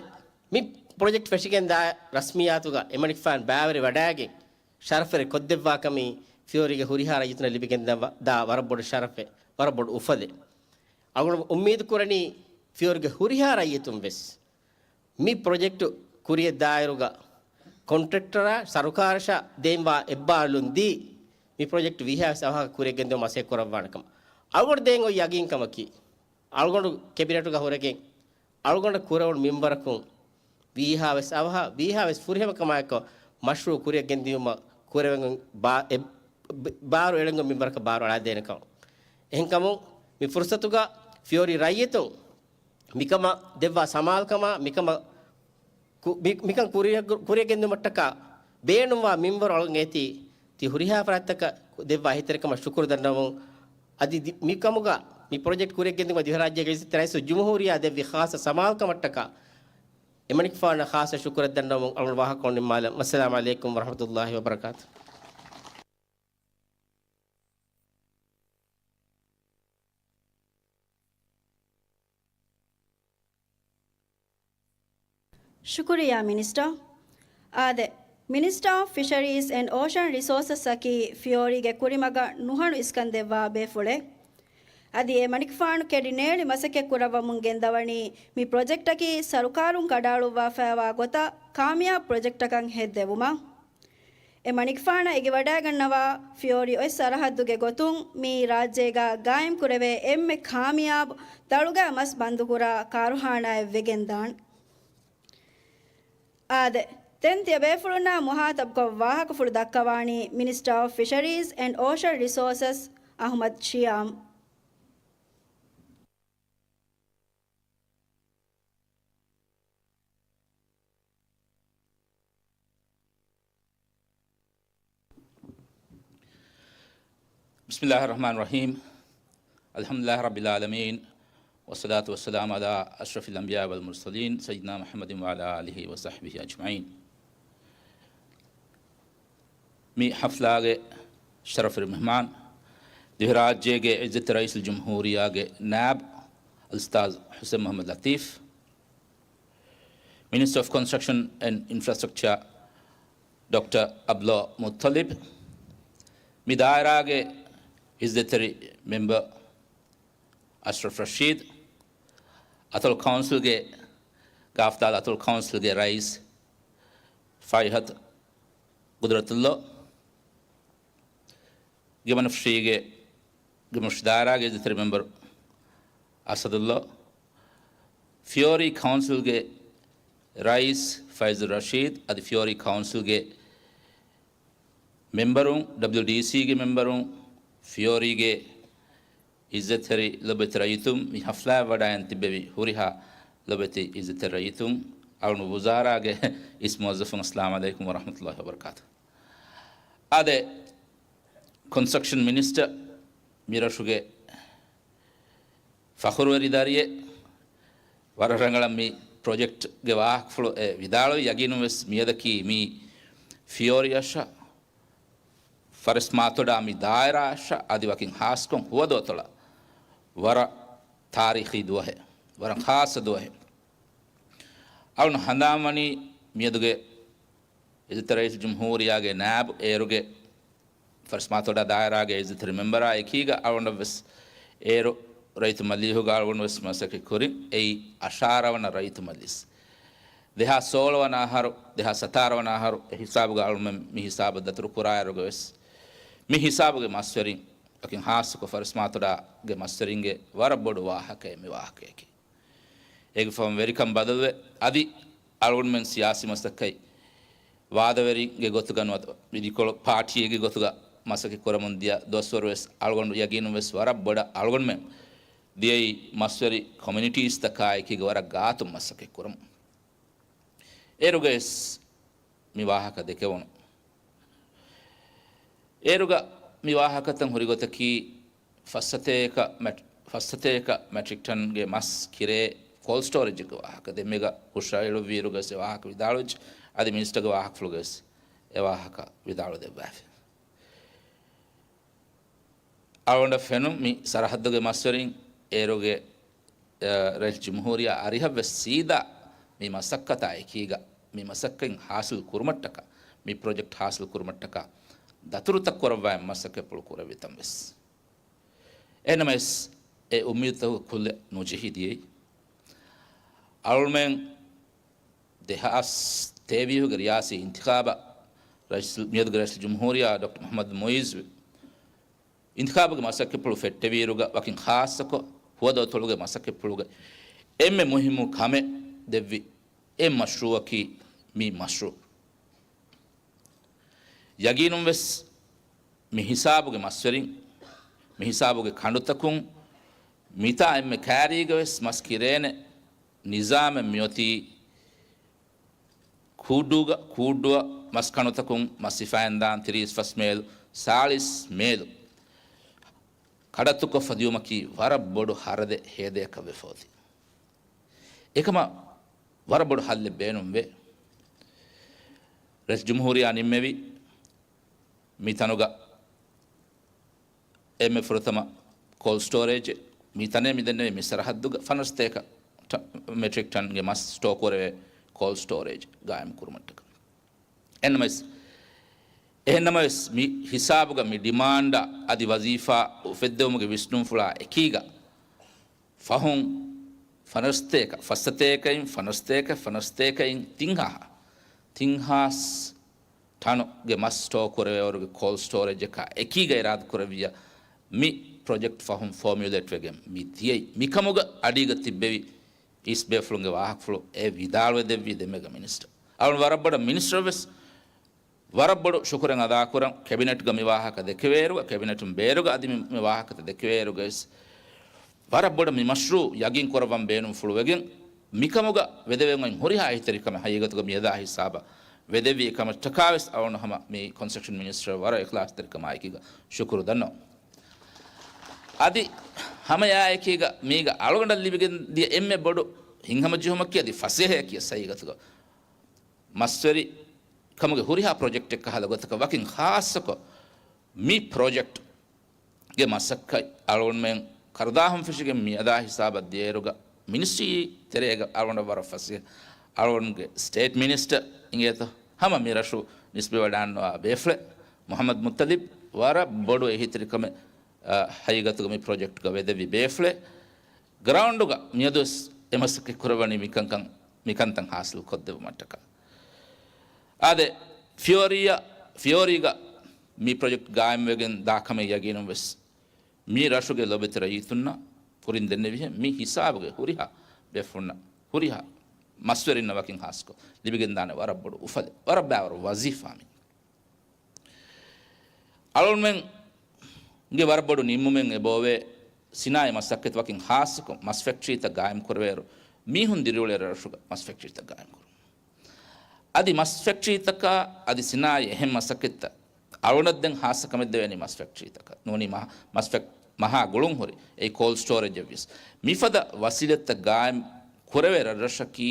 މި ޕްރޮޖެކްޓް ފެށިގެންދާ ރަސްމިއްޔާތުގަ އެމަނިކުފާނު ބައިވެރިވަޑައިގެން ޝަރަފްވެރި ކޮށްދެއްވާކަމީ ފިޔޯރީގެ ހުރިހާ ރައްޔިތުންނަށް ލިބިގެން ދާ ވަރަށް ބޮޑު ޝަރަފެއް، ވަރަށް ބޮޑު އުފަލެއް. އަޅުގަނޑު އުއްމީދު ކުރަނީ ފިޔޯރީގެ ހުރިހާ ރައްޔިތުން ވެސް މި ޕްރޮޖެކްޓު ކުރިއަށް ދާއިރުގަ ކޮންޓްރެކްޓަރާ ސަރުކާރަށާ ދޭންވާ އެއްބާރުލުން ދީ، މި ޕްރޮޖެކްޓް ވީހާވެސް އަވަހަކަށް ކުރިއަށް ގެންދިއުމަށް މަސައްކަތް ކުރައްވާނެ ކަމަށް. އަޅުގަނޑު ދޭން އޮތް ޔަގީންކަމަކީ، އަޅުގަނޑު ކެބިނެޓުގަ ހުރެގެން، އަޅުގަނޑަށް ކުރެވުނު މިންވަރަކުން ވީހާވެސް އަވަހަށް، ވީހާވެސް ފުރިހަމަ ކަމާއެކު މަޝްރޫއު ކުރިއަށް ގެންދިއުމަށް ކުރެވެން ބާ-، އެ-، ބާރު އެޅެން މިންވަރަކަށް ބާރު އަޅާދޭނެ ކަމަށް. އެހެންކަމުން މި ފުރުސަތުގަ ފިޔޯރީ ރައްޔިތުން މިކަމަށް ދެއްވާ ސަމާލުކަމާ، މިކަމަށް ކު-، މި-، މިކަން ކުރިއަށް-، ކުރިއަށް ގެންދުމަށްޓަކާ ބޭނުންވާ މިންވަރު އަޅުގަނޑު އެތި ތި ހުރިހާ ފަރާތްތަކަށް ދެއްވާ އެހީތެރިކަމަށް ޝުކުރު ދަންނަވަމުން، އަދި ދި-، މިކަމުގަ މި ޕްރޮޖެކްޓް ކުރިއަށް ގެންދުމަށް ދިވެހިރާއްޖޭގެ އިއްޒަތްތެރި ރައީސުލްޖުމްހޫރިއްޔާ ދެއްވި ޚާއްޞަ ސަމާލުކަމަށްޓަކާ އެމަނިކުފާނަށް ޚާއްޞަ ޝުކުރެއް ދަންނަވަމުން އަޅުގަނޑު ވާހަކަ ކޮން ނިންމާލަން. ވައްސަލާމު ޢަލައިކުމް ވަރަޙްމަތުﷲ ވަބަރަކާތުހު. ޝުކުރިއްޔާ މިނިސްޓަރ. އާދެ، މިނިސްޓަރ އޮފް ފިޝަރީޒް އެންޑް އޯޝަން ރިސޯސަސް އަކީ ފިޔޯރީގެ ކުރިމަގަށް ނުހަނު އިސްކަން ދެއްވާ ބޭފުޅެއް. އަދި އެ މަނިކުފާނު ކެޑި ނޭޅި މަސައްކަތް ކުރައްވަމުން ގެންދަވަނީ މި ޕްރޮޖެކްޓަކީ ސަރުކާރުން ކަނޑައަޅުއްވާފައިވާ ގޮތަށް ކާމިޔާބު ޕްރޮޖެކްޓަކަށް ހެއްދެވުމަށް. އެ މަނިކުފާނަށް އެނގިވަޑައިގަންނަވާ ފިޔޯރީ އޮތް ސަރަހައްދުގެ ގޮތުން މިއީ ރާއްޖޭގަ ގާއިމްކުރެވޭ އެންމެ ކާމިޔާބު ދަޅުގަ މަސް ބަންދުކުރާ ކާރުހާނާއެއް ވެގެންދާނެ. އާދެ، ދެން ތިޔަބޭފުޅުންނާ މުހާތަބްކޮށް ވާހަކަފުޅު ދައްކަވާނީ މިނިސްޓަރ އޮފް ފިޝަރީޒް އެންޑް އޯޝަން ރިސޯސަސް އަހުމަދު ޝިޔާމް. بسم الله الرحمن الرحيم. الحمد لله رب العالمين. والصلاة والسلام على أشرف الأنبياء والمرسلين سيدنا محمد وعلى آله وصحبه أجمعين. މި ހަފްލާގެ ޝަރަފުވެރި މެހްމާން، ދިވެހިރާއްޖޭގެ އިއްޒަތްތެރި ރައީސުލް ޖުމްހޫރިއްޔާގެ ނާއިބު އަލްއުސްތާޛު ޙުސައިން މުޙައްމަދު ލަތީފް، މިނިސްޓަރ އޮފް ކޮންސްޓްރަކްޝަން އެންޑް އިންފްރާސްޓްރަކްޗާ ޑޮކްޓަރ އަބްދުﷲ މުއްޠަލިބް، މި ދާއިރާގެ އިއްޒަތްތެރި މެމްބަރ އަޝްރަފް ރަޝީދު، އަތޮޅު ކައުންސިލްގެ، ގާފްދާލް އަތޮޅު ކައުންސިލްގެ ރައީސް ފައިހަތު ގުދުރަތުﷲ، ގިބަނަފްޝީގެ، ގިބަނަފްޝީ ދާއިރާގެ އިއްޒަތްތެރި މެމްބަރު އަސަދުﷲ، ފިޔޯރީ ކައުންސިލްގެ ރައީސް ފައިޒު ރަޝީދު، އަދި ފިޔޯރީ ކައުންސިލްގެ މެމްބަރުން، ޑަބްލިއުޑީސީގެ މެމްބަރުން، ފިޔޯރީގެ އިއްޒަތްތެރި ލޮބުވެތި ރައްޔިތުން، މި ހަފްލާއަށް ވަޑައިގެން ތިއްބެވި ހުރިހާ ލޮބުވެތި އިއްޒަތްތެރި ރައްޔިތުން، އަޅުގަނޑު ވުޒާރާގެ އިސް މުވައްޒަފުން، އައްސަލާމު ޢަލައިކުމް ވަރަޙްމަތުﷲ ވަބަރަކާތު. އާދެ، ކޮންސްޓްރަކްޝަން މިނިސްޓަރ މި ރަށުގެ ފަޚުރުވެރި ދަރިއެއް، ވަރަށް ރަނގަޅަށް މި ޕްރޮޖެކްޓްގެ ވާހަކަފުޅު އެ ވިދާޅުވި، ޔަގީނުން ވެސް މިއަދަކީ މި ފިޔޯރިއަށަށް ފަރެސް މާތޮޑާ މި ދާއިރާއަށަށް އަދި ވަކިން ހާއްސަކޮށް ހުވަދުއަތޮޅަށް ވަރަށް ތާރީޚީ ދުވަހެއް، ވަރަށް ޚާއްޞަ ދުވަހެއް. އަޅުން ހަނދާންވަނީ މިއަދުގެ އިއްޒަތްތެރި ރައީސުލް ޖުމްހޫރިއްޔާގެ ނާއިބު އޭރުގެ ފަރެސް މާތޮޑާ ދާއިރާގެ އިއްޒަތްތެރި މެމްބަރާ އެކީގަ އަޅުގަނޑަށް ވެސް އޭރު ރައްޔިތު މަޖިލީހުގަ އަޅުގަނޑު ވެސް މަސައްކަތް ކުރިން. އެއީ އަށާރަ ވަނަ ރައްޔިތު މަޖިލީސް. ދެހާސް ސޯޅަ ވަނަ އަހަރު، ދެހާސް ސަތާރަ ވަނަ އަހަރު އެ ހިސާބުގަ އަޅުމެން މި ހިސާބަށް ދަތުރު ކުރާއިރުގަ ވެސް މި ހިސާބުގެ މަސްވެރިން، ވަކިން ހާއްސަކޮށް ފަރެސް މާތޮޑާގެ މަސްވެރިންގެ ވަރަށް ބޮޑު ވާހަކައެއް މި ވާހަކަޔަކީ. އޭގެ ފަހުން ވެރިކަން ބަދަލުވެ، އަދި އަޅުގަނޑުމެން ސިޔާސީ މަސައްކަތް ވާދަވެރިންގެ ގޮތުގަ ނުވަތަ އިދިކޮޅު ޕާޓީއެއްގެ ގޮތުގަ މަސައްކަތް ކުރަމުން ދިޔަ ދުވަސްވަރު ވެސް އަޅުގަނޑު ޔަގީނުން ވެސް ވަރަށް ބޮޑަށް އަޅުގަނޑުމެން ދިޔައީ މަސްވެރި ކޮމިއުނިޓީސްތަކާ އެކީގަ ވަރަށް ގާތުން މަސައްކަތް ކުރަމުން. އޭރުގަ ވެސް މި ވާހަކަ ދެކެވުނު. އޭރުގަ މި ވާހަކަތައް ހުރި ގޮތަކީ، ފަސްސަތޭކަ މެޓް-، ފަސްސަތޭކަ މެޓްރިކް ޓަންގެ މަސް ކިރޭ ކޯލްޑް ސްޓޯރޭޖްގެ ވާހަކަ. ދެންމެގަ ހުށައެޅުއްވިއިރުގަސް އެ ވާހަކަ ވިދާޅުވެއްޖެ. އަދި މިނިސްޓަރގެ ވާހަކަފުޅުގަސް އެ ވާހަކަ ވިދާޅު ދެއްވާފި. އަޅުގަނޑަށް ފެނުން މި ސަރަހައްދުގެ މަސްވެރިން އޭރުގެ، އަ، ރައީސް ޖުމްހޫރިއްޔާ އަރިހަށް ވެސް ސީދާ މި މަސައްކަތާ އެކީގަ، މި މަސައްކަތް ހާސިލް ކުރުމަށްޓަކާ، މި ޕްރޮޖެކްޓް ހާސިލް ކުރުމަށްޓަކާ ދަތުރުތައް ކުރައްވާ މަސައްކަތްޕުޅު ކުރެއްވިތަން ވެސް. އެހެންނަމަވެސް، އެ އުއްމީދުތަކުގެ ކުލަ ނުޖެހި ދިޔައީ. އަޅުމެން ދެހާސް ތޭވީހުގެ ރިޔާސީ އިންތިޚާބަށް ރައީސް، މިއަދުގެ ރައީސް ޖުމްހޫރިއްޔާ ޑޮކްޓަރ މުޙައްމަދު މުޢިއްޒު އިންތިޚާބުގެ މަސައްކަތްޕުޅު ފެއްޓެވިއިރުގަ ވަކިން ޚާއްޞަކޮށް ހުވަދުއަތޮޅުގެ މަސައްކަތްޕުޅުގެ އެންމެ މުހިއްމު ކަމެއް ދެއްވި އެއް މަޝްރޫޢަކީ މި މަޝްރޫޢު. ޔަގީނުންވެސް މި ހިސާބުގެ މަސްވެރިން، މި ހިސާބުގެ ކަނޑުތަކުން މިތާ އެންމެ ކައިރީގަވެސް މަސް ކިރޭނެ ނިޒާމެއް މިއޮތީ ކޫއްޑޫގަ، ކޫއްޑުއަށް މަސް ކަނޑުތަކުން މަސް ހިފައިންދާން ތިރީސް ފަސް މޭލު، ސާޅީސް މޭލު ކަޑައްތުކޮށްފަ ދިޔުމަކީ ވަރަށް ބޮޑު ހަރަދެއް ހޭދަޔަކަށް ވެފަ އޮތީ. އެކަމަށް ވަރަށް ބޮޑު ހައްލެއް ބޭނުންވޭ. ރައީސް ޖުމްހޫރިއްޔާ ނިންމެވި މި ތަނުގަ އެންމެ ފުރަތަމަ ކޯލްޑް ސްޓޯރޭޖެއް މި ތަނޭ މި ދެންނެވި މި ސަރަހައްދުގަ ފަނަސް ސަތޭކަ ޓަ-، މެޓްރިކް ޓަންގެ މަސް ސްޓޯ ކުރެވޭ ކޯލްޑް ސްޓޯރޭޖް ގާއިމް ކުރުމަށްޓަކަ. އެހެންނަމަވެސް، އެހެންނަމަވެސް، މި ހިސާބުގަ މި ޑިމާންޑަށް އަދި ވަޒީފާ އުފެއްދެވުމުގެ ވިސްނުންފުޅާ އެކީގަ، ފަހުން ފަނަރަސަތޭކަ، ފަސްސަތޭކައިން، ފަނަރަސަތޭކަ، ފަނަރަސަތޭކައިން ތިން ހާހާ، ތިން ހާސް ޓަނުގެ މަސް ސްޓޯ ކުރެވޭވަރުގެ ކޯލްޑް ސްޓޯރޭޖަކާ އެކީގަ އިރާދަ ކުރެއްވިއްޔާ، މި ޕްރޮޖެކްޓް ފަހުން ފޯމިއުލޭޓް ވެގެން މި ދިޔައީ. މިކަމުގަ އަޑީގަ ތިއްބެވި އީސް ބޭފުޅުންގެ ވާހަކަފުޅު އެ ވިދާޅުވެ ދެއްވީ ދެމެގަ މިނިސްޓަރ. އަޅުން ވަރަށް ބޮޑަށް މިނިސްޓަރ ވެސް ވަރަށް ބޮޑު ޝުކުރެއް އަދާކުރަން. ކެބިނެޓްގަ މި ވާހަކަ ދެކެވޭއިރުގަ، ކެބިނެޓުން ބޭރުގަ އަދި މި، މި ވާހަކަތައް ދެކެވޭއިރުގަ ވެސް ވަރަށް ބޮޑަށް މި މަޝްރޫއު ޔަގީން ކުރައްވަން ބޭނުންފުޅުވެގެން، މިކަމުގަ ވެދެވެން އޮތް ހުރިހާ އެހީތެރިކަމެއް ހަގީގަތުގަ މިއަދާ ހިސާބަށް ވެދެއްވި އެކަމަށްޓަކާ ވެސް އަޅުން ހަމަ މި ކޮންސްޓްރަކްޝަން މިނިސްޓަރ ވަރަށް އިޚްލާޞްތެރިކަމާއެކީގަ ޝުކުރު ދަންނަވަން. އަދި ހަމައެއާއެކީގަ މީގަ އަޅުގަނޑަށް ލިބިގެން ދިޔަ އެންމެ ބޮޑު ހިތްހަމަޖެހުމަކީ އަދި ފަސޭހަޔަކީ ހަގީގަތުގަ މަސްވެރި ކަމުގެ ހުރިހާ ޕްރޮޖެކްޓެއް ކަހަލަ ގޮތަކަށް ވަކިން ޚާއްޞަކޮށް މި ޕްރޮޖެކްޓްގެ މަސައްކަތް އަޅުގަނޑުމެން ކަރުދާހުން ފެށިގެން މިއަދާ ހިސާބަށް ދިޔައިރުގަ މިނިސްޓްރީ ތެރޭގަ އަޅުގަނޑަށް ވަރަށް ފަސޭހަ އަޅުގަނޑުގެ ސްޓޭޓް މިނިސްޓަރ އިނގޭތޯ ހަމަ މި ރަށު ނިސްބަތްވެވަޑައިގަންނަވާ ބޭފުޅެއް މުޙައްމަދު މުއްތަލިބް ވަރަށް ބޮޑު އެހީތެރިކަމެއް، އަ، ހަގީގަތުގަ މި ޕްރޮޖެކްޓްގަ ވެދެއްވި ބޭފުޅެއް. ގްރައުންޑުގަ މިއަދުވެސް އެ މަސައްކަތް ކުރައްވަނީ މިކަންކަން، މިކަންތައް ހާސިލް ކޮށްދެއްވުމަށްޓަކާ. އާދެ، ފިއޯރީއަށް، ފިއޯރީގަ މި ޕްރޮޖެކްޓް ގާއިމްވެގެން ދާ ކަމެއް ޔަގީނުން ވެސް މި ރަށުގެ ލޮބެތި ރައްޔިތުންނަށް ކުރިން ދެންނެވިހެން މި ހިސާބުގެ ހުރިހާ ބޭފުޅުންނަށް، ހުރިހާ މަސްވެރިންނަށް ވަކިން ހާސްކޮށް ލިބިގެންދާނެ ވަރަށް ބޮޑު އުފަލެއް، ވަރަށް ބައިވަރު ވަޒީފާ މި. އަޅުގަނޑުމެންގެ ވަރަށް ބޮޑު ނިންމުމެއް އެބައޮވޭ، ސިނާއީ މަސައްކަތް ވަކިން ހާއްސަކޮށް މަސް ފެކްޓްރީތައް ގާއިމް ކުރެވޭއިރު، މީހުން ދިރިއުޅޭ ރަށުގަ މަސް ފެކްޓްރީތައް ގާއިމް ކުރުން. އަދި މަސް ފެކްޓްރީތަކާ އަދި ސިނާއީ އެހެން މަސައްކަތްތައް އަޅުގަނޑަށް ދެން ހާއްސަ ކަމެއް ދެވޭނީ މަސް ފެކްޓްރީތަކަށް. ނޫނީ މަހާ، މަސް ފެކް-، މަހާ ގުޅުން ހުރި އެއީ ކޯލްޑް ސްޓޯރޭޖެއް ވިޔަސް. މިފަދަ ވަސީލަތްތައް ގާއިމް ކުރެވޭ ރަށްރަށަކީ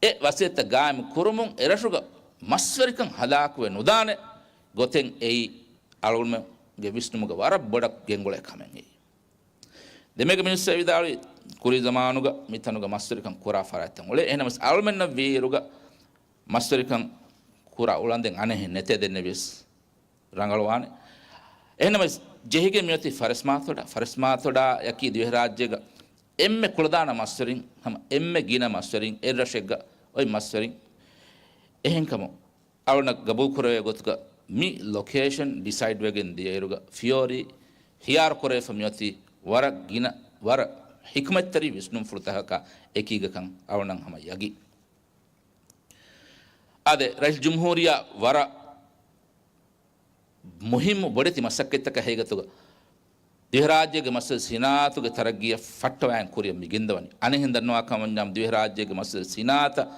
އެ ވަސީލަތްތައް ގާއިމް ކުރުމުން އެރަށުގަ މަސްވެރިކަން ހަލާކުވެ ނުދާނެ ގޮތެއް އެއީ އަޅުގަނޑުމެންގެ ވިސްނުމުގަ ވަރަށް ބޮޑަށް ގެންގުޅޭ ކަމެއް އެއީ. ދެމެގެ މިނިސްޓަރ ވިދާޅުވި ކުރީ ޒަމާނުގަ މިތަނުގަ މަސްވެރިކަން ކުރާ ފަރާތްތައް އުޅޭ. އެހެންނަމަވެސް އަޅުމެންނަށް ވީއިރުގަ މަސްވެރިކަން ކުރާ އުޅަނދެއް އަނެއްހެން ނެތޭ ދެންނެވިޔަސް ރަނގަޅުވާނެ. އެހެންނަމަވެސް ޖެހިގެން މިއޮތީ ފަރެސް މާތޮޑާ، ފަރެސް މާތޮޑާއަކީ ދިވެހިރާއްޖޭގަ އެންމެ ކުޅަދާނަ މަސްވެރިން، ހަމަ އެންމެ ގިނަ މަސްވެރިން، އެއްރަށެއްގަ އޮތް މަސްވެރިން. އެހެންކަމުން އަޅުންނަށް ގަބޫލުކުރެވޭ ގޮތުގަ މި ލޮކޭޝަން ޑިސައިޑްވެގެން ދިޔައިރުގަ ފިއޯރީ ހިޔާރުކުރެވިފަ މިއޮތީ ވަރަށް ގިނަ، ވަރަށް ހިކުމަތްތެރި ވިސްނުންފުޅުތަކަކާ އެކީގަކަން އަޅުންނަށް ހަމަ ޔަގީން. އާދެ، ރައީސް ޖުމްހޫރިއްޔާ ވަރަށް މުހިއްމު ބޮޑެތި މަސައްކަތްތަކަށް ހަގީގަތުގަ ދިވެހިރާއްޖޭގެ މަސްވެރި ސިނާއަތުގެ ތަރައްގީއަށް ފައްޓަވާން ކުރިއަށް މި ގެންދަވަނީ. އަނެއްހެން ދަންނަވާ ކަމަށް ވަންޏާ ދިވެހިރާއްޖޭގެ މަސްވެރި ސިނާއަތަށް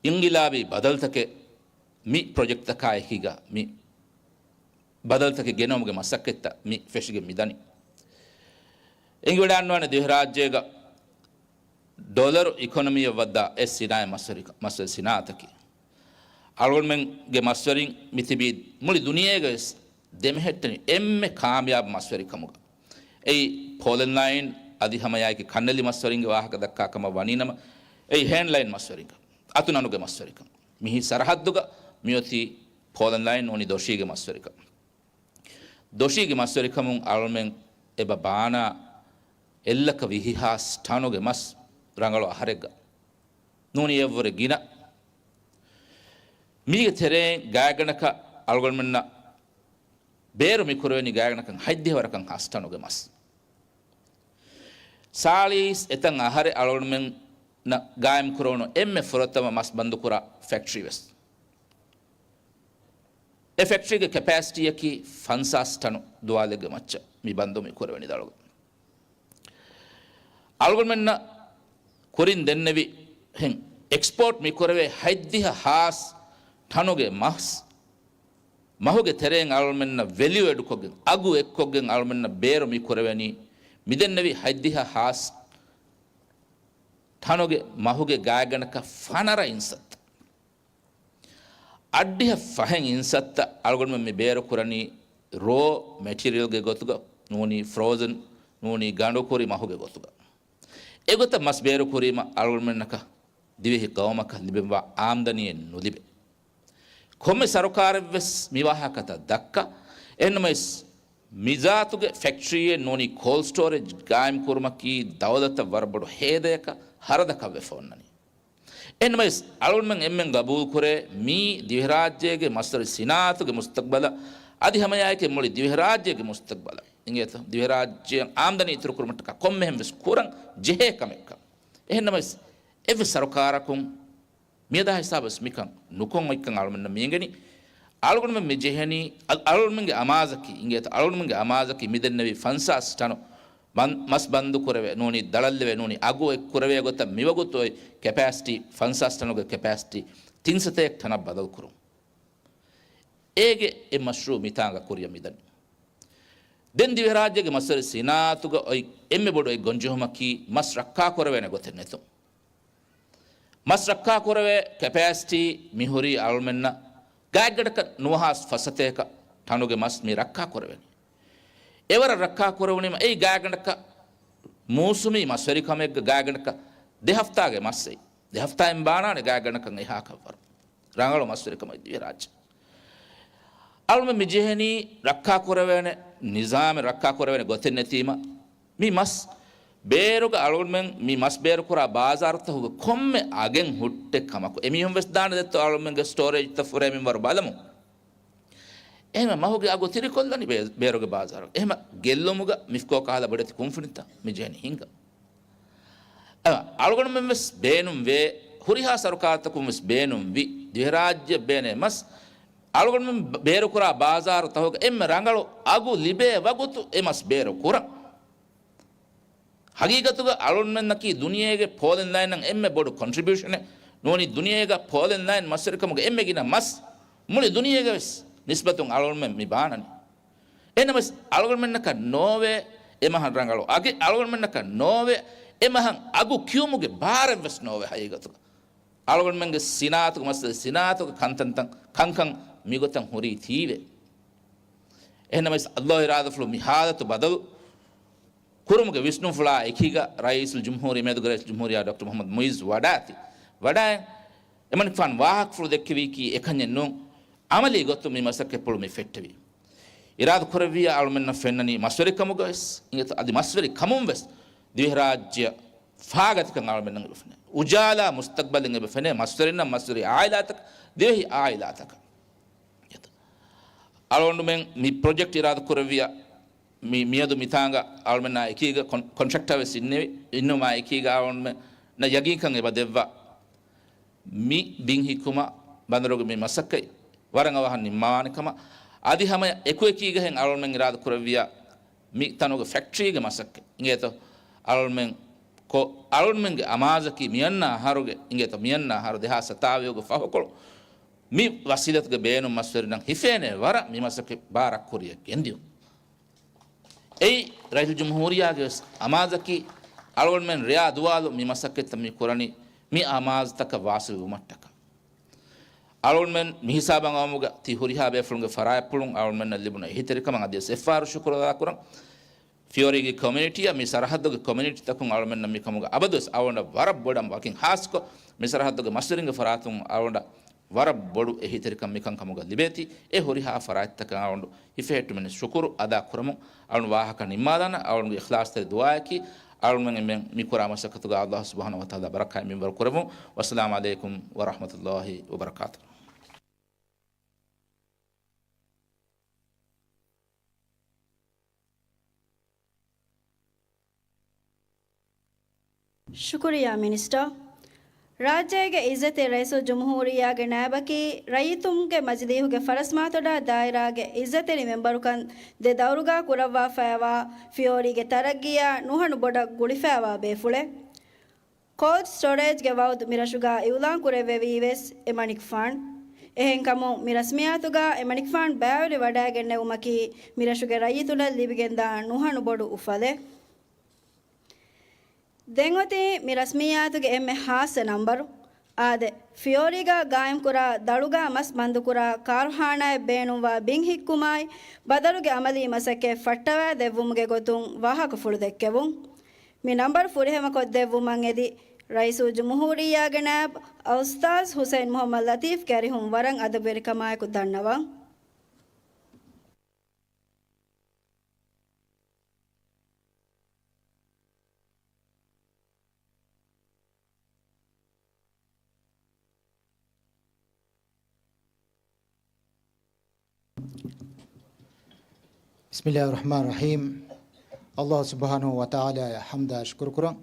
އިންގިލާބީ ބަދަލުތަކެއް މި ޕްރޮޖެކްޓްތަކާއެކީގަ މި ބަދަލުތަކެއް ގެނައުމުގެ މަސައްކަތްތައް މި ފެށިގެން މިދަނީ. އެނގިވަޑައިގަންނަވާނެ ދިވެހިރާއްޖޭގަ ޑޮލަރު އިކޮނޮމީއަށް ވައްދާ އެ ސިނާއަތް މަސްވެރި، މަސްވެރި ސިނާއަތަކީ. އަޅުގަނޑުމެންގެ މަސްވެރިން މިތިބީ މުޅި ދުނިޔޭގަވެސް ދެމެހެއްޓެނި އެންމެ ކާމިޔާބު މަސްވެރިކަމުގަ. އެއީ ޕޯލެން ލައިން އަދި ހަމައެއާއެކީ ކަންނެލި މަސްވެރިންގެ ވާހަކަ ދައްކާ ކަމަށް ވަނީނަމަ، އެއީ ހޭންޑް ލައިން މަސްވެރިންގެ އަތުނަނުގެ މަސްވެރިކަން. މިހިރީ ސަރަހައްދުގަ މިއޮތީ ޕޯލެން ލައިން ނޫނީ ދޮށީގެ މަސްވެރިކަން. ދޮށީގެ މަސްވެރިކަމުން އަޅުމެން އެބަ ބާނާ އެއްލަކަ ވިހި ހާސް ޓަނުގެ މަސް ރަނގަޅު އަހަރެއްގަ. ނޫނީ އެއަށްވުރެ ގިނަ. މީގެ ތެރެއިން ގާތްގަނޑަކަށް އަޅުގަނޑުމެންނަށް ބޭރު މި ކުރެވެނީ ގާތްގަނޑަކަށް ހަތްދިހަ ވަރަކަށް ހާސް ޓަނުގެ މަސް. ސާޅީސް އެތަން އަހަރެއް އަޅުގަނޑުމެންނަށް ގާއިމް ކުރެވުނު އެންމެ ފުރަތަމަ މަސް ބަންދުކުރާ ފެކްޓްރީ ވެސް. އެ ފެކްޓްރީގެ ކެޕޭސިޓީއަކީ ފަންސާސް ޓަނު ދުވާލެއްގެ މައްޗަށް މި ބަންދު މި ކުރެވެނީ ދަޅުގަ. އަޅުގަނޑުމެންނަށް ކުރިން ދެންނެވި ހެން އެކްސްޕޯޓް މި ކުރެވޭ ހަތްދިހަ ހާސް ޓަނުގެ މަސް، މަހުގެ ތެރެއިން އަޅުމެންނަށް ވެލިއު އެޑްކޮށްގެން، އަގު އެއްކޮށްގެން އަޅުމެންނަށް ބޭރު މި ކުރެވެނީ މިދެންނެވި ހަތްދިހަ ހާސް ޓަނުގެ މަހުގެ ގާތްގަނޑަކަށް ފަނަރަ އިންސައްތަ. އަށްޑިހަ ފަހެއް އިންސައްތަ އަޅުގަނޑުމެން މި ބޭރު ކުރަނީ ރޯ މެޓީރިއަލްގެ ގޮތުގަ، ނޫނީ ފްރޯޒަން، ނޫނީ ގަނޑުކުރި މަހުގެ ގޮތުގަ. އެގޮތަށް މަސް ބޭރު ކުރީމަ އަޅުގަނޑުމެންނަކަށް ދިވެހި ޤައުމަކަށް ލިބެންވާ އާމްދަނީއެއް ނުލިބޭ. ކޮންމެ ސަރުކާރެއްވެސް މި ވާހަކަތައް ދައްކާ. އެހެންނަމަވެސް، މިޒާތުގެ ފެކްޓްރީއެއް ނޫނީ ކޯލްޑް ސްޓޯރޭޖް ގާއިމްކުރުމަކީ ދައުލަތަށް ވަރަށް ބޮޑު ހޭދަޔަކަށް ހަރަދަކަށްވެފަ އޮންނަނީ. އެހެންނަމަވެސް، އަޅުގަނޑުމެން އެންމެން ގަބޫލުކުރޭ، މީ ދިވެހިރާއްޖޭގެ މަސްވެރި ސިނާއަތުގެ މުސްތަޤްބަލަށް، އަދި ހަމައެއާއެކީ މުޅި ދިވެހިރާއްޖޭގެ މުސްތަޤްބަލަށް، އިނގޭތޯ، ދިވެހިރާއްޖެއަށް އާމްދަނީ އިތުރުކުރުމަށްޓަކާ ކޮންމެހެން ވެސް ކުރަން ޖެހޭ ކަމެއްކަން. އެހެންނަމަވެސް، އެއްވެސް ސަރުކާރަކުން މިއަދާ ހިސާބަށް މިކަން ނުކޮށް އޮތްކަން އަޅުމެންނަށް މިއެނގެނީ. އަޅުގަނޑުމެން މި ޖެހެނީ، އަ-، އަޅުގަނޑުމެންގެ އަމާޒަކީ، އިނގޭތަ، އަޅުގަނޑުމެންގެ އަމާޒަކީ މި ދެންނެވި ފަންސާސް ޓަނު ބަން-، މަސް ބަންދު ކުރެވޭ ނޫނީ، ދަޅަށްލެވޭ ނޫނީ، އަގު އެއްކުރެވޭ ގޮތަށް މިވަގުތު އޮތް ކެޕޭސިޓީ، ފަންސާސް ޓަނުގެ ކެޕޭސިޓީ ތިން ސަތޭކަ ޓަނަށް ބަދަލު ކުރުން. އޭގެ އެއް މަޝްރޫއު މިތާނގަ ކުރިއަށް މިދަނީ. ދެން ދިވެހިރާއްޖޭގެ މަސްވެރި ސިނާއަތުގަ އޮތް އެންމެ ބޮޑު އެއް ގޮންޖެހުމަކީ މަސް ރައްކާކުރެވޭނެ ގޮތެއް ނެތުން. މަސް ރައްކާކުރެވޭ ކެޕޭސިޓީ މިހުރީ އަޅުމެންނަށް ގާތްގަނޑަކަށް ނުވަހާސް ފަސް ސަތޭކަ ޓަނުގެ މަސް މި ރައްކާކުރެވެނީ. އެވަރަށް ރައްކާކުރެވުނީމަ އެއީ ގާތްގަނޑަކަށް މޫސުމީ މަސްވެރިކަމެއްގަ ގާތްގަނޑަކަށް ދެ ހަފްތާގެ މަސް އެއީ. ދެ ހަފްތާއެއް ބާނާނެ ގާތްގަނޑަކަށް އެހާކަށްވަރު. ރަނގަޅު މަސްވެރިކަމެއް ދިވެހިރާއްޖެ. އަޅުމެން މި ޖެހެނީ ރައްކާކުރެވޭނެ ނިޒާމެއް ރައްކާކުރެވޭނެ ގޮތެއް ނެތީމަ، މި މަސް ބޭރުގަ އަޅުމެން މި މަސް ބޭރުކުރާ ބާޒާރުތަކުގެ ކޮންމެ އަގެއް ހުއްޓެ ކަމަކު. އެމީހުން ވެސް ދާނެ ދެއްތޯ އަޅުމެންގެ ސްޓޯރޭޖްތައް ފުރޭމިން ވަރު ބަލަމުން. އެހެމަ މަހުގެ އަގު ތިރިކޮށްލަނީ ބޭ-، ބޭރުގެ ބާޒާރު. އެހެމަ ގެއްލުމުގަ މިފްކޯ ކަހަލަ ބޮޑެތި ކުންފުނިތައް މި ޖެހެނީ ހިނގަން. އަ، އަޅުގަނޑުމެން ވެސް ބޭނުން ވޭ، ހުރިހާ ސަރުކާރުތަކުން ވެސް ބޭނުން ވި، ދިވެހިރާއްޖެ ބޭނޭ މަސް އަޅުގަނޑުމެން ބ-، ބޭރުކުރާ ބާޒާރު ތަހުގަ އެންމެ ރަނގަޅު އަގު ލިބޭ ވަގުތު އެ މަސް ބޭރު ކުރަން. ހަގީގަތުގަ އަޅުންމެންނަކީ ދުނިޔޭގެ ޕޯލިން ލައިނަށް އެންމެ ބޮޑު ކޮންޓްރިބިއުޝަނެއް ނޫނީ، ދުނިޔޭގަ ޕޯލިން ލައިން މަސްވެރިކަމުގެ އެންމެ ގިނަ މަސް މުޅި ދުނިޔޭގަ ވެސް ނިސްބަތުން އަޅުންމެން މި ބާނަނީ. އެހެންނަމަވެސް އަޅުގަނޑުމެންނަކަށް ނޯވޭ އެމަހަށް ރަނގަޅު އަގެއް، އަޅުގަނޑުމެންނަކަށް ނޯވޭ އެމަހަށް އަގު ކިޔުމުގެ ބާރެއްވެސް ނޯވޭ ހަގީގަތުގަ. އަޅުގަނޑުމެންގެ ސިނާއަތުގެ މައްސަލަ، ސިނާއަތުގެ ކަންތަންތައް، ކަންކަން މިގޮތަށް ހުރީ ތީވެ. އެހެންނަމަވެސް ﷲ އިރާދަފުޅު މި ހާލަތު ބަދަލު ކުރުމުގެ ވިސްނުންފުޅާ އެކީގަ ރައީސުލްޖުމްހޫރިއްޔާ، މެދުގެ ރައީސުލްޖުމްހޫރިއްޔާ ޑޮކްޓަރ މުޙައްމަދު މުޢިއްޒު ވަޑާއި، ވަޑާއި އެމަނިކުފާނު ވާހަކަފުޅު ދެއްކެވީކީ އެކަންޏެއް ނޫން. އަމަލީ ގޮތުން މި މަސައްކަތްޕުޅު މި ފެއްޓެވީ. އިރާދަ ކުރެއްވިއްޔާ އަޅުމެންނަށް ފެންނަނީ މަސްވެރިކަމުގަވެސް އިނގޭތޯ، އަދި މަސްވެރި ކަމުން ވެސް ދިވެހިރާއްޖެއަށް ފާގަތިކަން އަޅުމެންނަށް އެބަ ފެނޭ. އުޖާލާ މުސްތަޤްބަލެއް އެބަ ފެނޭ މަސްވެރިންނަށް، މަސްވެރި އާއިލާތަކަށް، ދިވެހި އާއިލާތަކަށް. އަޅުގަނޑުމެން މި ޕްރޮޖެކްޓް އިރާދަ ކުރެއްވިއްޔާ މި-، މިއަދު މިތާނގަ އަޅުމެންނާ އެކީގަ ކޮން-، ކޮންޓްރެކްޓަރ ވެސް އިންނެވި، އިންނުމާ އެކީގަ އަޅުގަނޑުމެންނަށް ޔަގީންކަން އެބަ ދެއްވާ. މި ބިން ހިއްކުމަށް ބަނދަރުގެ މި މަސައްކަތް ވަރަށް އަވަހަށް ނިންމާނެ ކަމަށް، އަދި ހަމަ އެކުއެކީގަހެން އަޅުމެން އިރާދަ ކުރެއްވިއްޔާ، މި ތަނުގެ ފެކްޓްރީގެ މަސައްކަތް އިނގޭތޯ، އަޅުމެން ކޮ-، އަޅުމެންގެ އަމާޒަކީ މިއަންނަ އަހަރުގެ އިނގޭތޯ، މިއަންނަ އަހަރު ދެހާސް ސަތާވީހުގެ ފަހުކޮޅު މި ވަސީލަތުގެ ބޭނުން މަސްވެރިންނަށް ހިފޭނެ ވަރަށް މި މަސައްކަތް ބާރަށް ކުރިއަށް ގެންދިއުން. އެއީ، ރައީސުލްޖުމްހޫރިއްޔާގެ ވެސް އަމާޒަކީ، އަޅުގަނޑުމެން ރެޔާ ދުވާލު މި މަސައްކަތްތައް މި ކުރަނީ، މި އަމާޒުތަކަށް ވާސިލް ވުމަށްޓަކާ. އަޅުގަނޑުމެން މިހިސާބަށް އައުމުގަ ތި ހުރިހާ ބޭފުޅުންގެ ފަރާތްޕުޅުން އަޅުގަނޑުމެންނަށް ލިބުނު އެހީތެރިކަމަށް އަދިވެސް އެއްފަހަރު ޝުކުރު އަދާކުރަން. ފިޔޯރީގެ ކޮމިއުނިޓީއަށް މި ސަރަހައްދުގެ ކޮމިއުނިޓީތަކުން އަޅުމެންނަށް މިކަމުގަ އަބަދުވެސް އަޅުގަނޑަށް ވަރަށް ބޮޑަށް ވަކިން ހާއްސަކޮށް، މި ސަރަހައްދުގެ މަސްވެރިންގެ ފަރާތުން އަޅުގަނޑަށް ވަރަށް ބޮޑު އެހީތެރިކަން މިކަންކަމުގަ ލިބޭތީ، އެ ހުރިހާ ފަރާތްތަކަށް އަޅުގަނޑު ހިފެހެއްޓުމެއް ޝުކުރު އަދާ ކުރަމުން، އަޅުގަނޑު ވާހަކަ ނިންމާލާނަން. އަޅުގަނޑުގެ އިޚްލާޞްތެރި ދުޢާއަކީ، އަޅުގަނޑުމެން މި ކުރާ މަސައްކަތުގަ ﷲ ސުބްޙާނަހޫ ވަތަޢާލާ ބަރަކާތް މިންވަރު ކުރެއްވުން. ވައްސަލާމު ޢަލައިކުމް ވަރަޙްމަތުﷲ ވަބަރަކާތުހު. ޝުކުރިއްޔާ މިނިސްޓަރ. ރާއްޖޭގެ އިއްޒަތްތެރި ރައީސުލްޖުމްހޫރިއްޔާގެ ނައިބަކީ ރައްޔިތުންގެ މަޖިލީހުގެ ފަރަސްމާތޮޑާ ދާއިރާގެ އިއްޒަތްތެރި މެމްބަރުކަން ދެ ދައުރުގަ ކުރައްވާފައިވާ ފިޔޯރީގެ ތަރައްގީއާ ނުހަނު ބޮޑަށް ގުޅިފައިވާ ބޭފުޅެއް. ކޯލްޑް ސްޓޯރޭޖްގެ ވައުދު މިރަށުގަ އިއުލާން ކުރެއްވެވީވެސް އެމަނިކުފާން. އެހެންކަމުން މި ރަސްމިއްޔާތުގަ އެމަނިކުފާން ބައިވެރިވަޑައިގެންނެވުމަކީ މިރަށުގެ ރައްޔިތުންނަށް ލިބިގެންދާ ނުހަނު ބޮޑު އުފަލެއް. ދެން އޮތީ މި ރަސްމިއްޔާތުގެ އެންމެ ހާއްސަ ނަންބަރު. އާދެ، ފިޔޯރީގަ ގާއިމްކުރާ ދަޅުގަ މަސް ބަންދުކުރާ ކާރުޚާނާއެއް ބޭނުންވާ ބިން ހިއްކުމާއި، ބަދަލުގެ އަމަލީ މަސައްކަތް ފައްޓަވައި ދެއްވުމުގެ ގޮތުން ވާހަކަފުޅު ދެއްކެވުން. މި ނަންބަރު ފުރިހަމަކޮށްދެއްވުމަށް އެދި، ރައީސުލްޖުމްހޫރިއްޔާގެ ނާއިބު އަލްއުސްތާޛު ހުސައިން މުޙައްމަދު ލަތީފް ކަރިހުން ވަރަށް އަދަބުވެރިކަމާއެކު ދަންނަވަން. ބިސްމިއްލާހިއްރަޙްމާނިއްރަޙީމް. އައްލާހު ސުބްޙާނަހު ވަތަޢާލާއަށް ޙަމްދާ ޝުކުރު ކުރަން.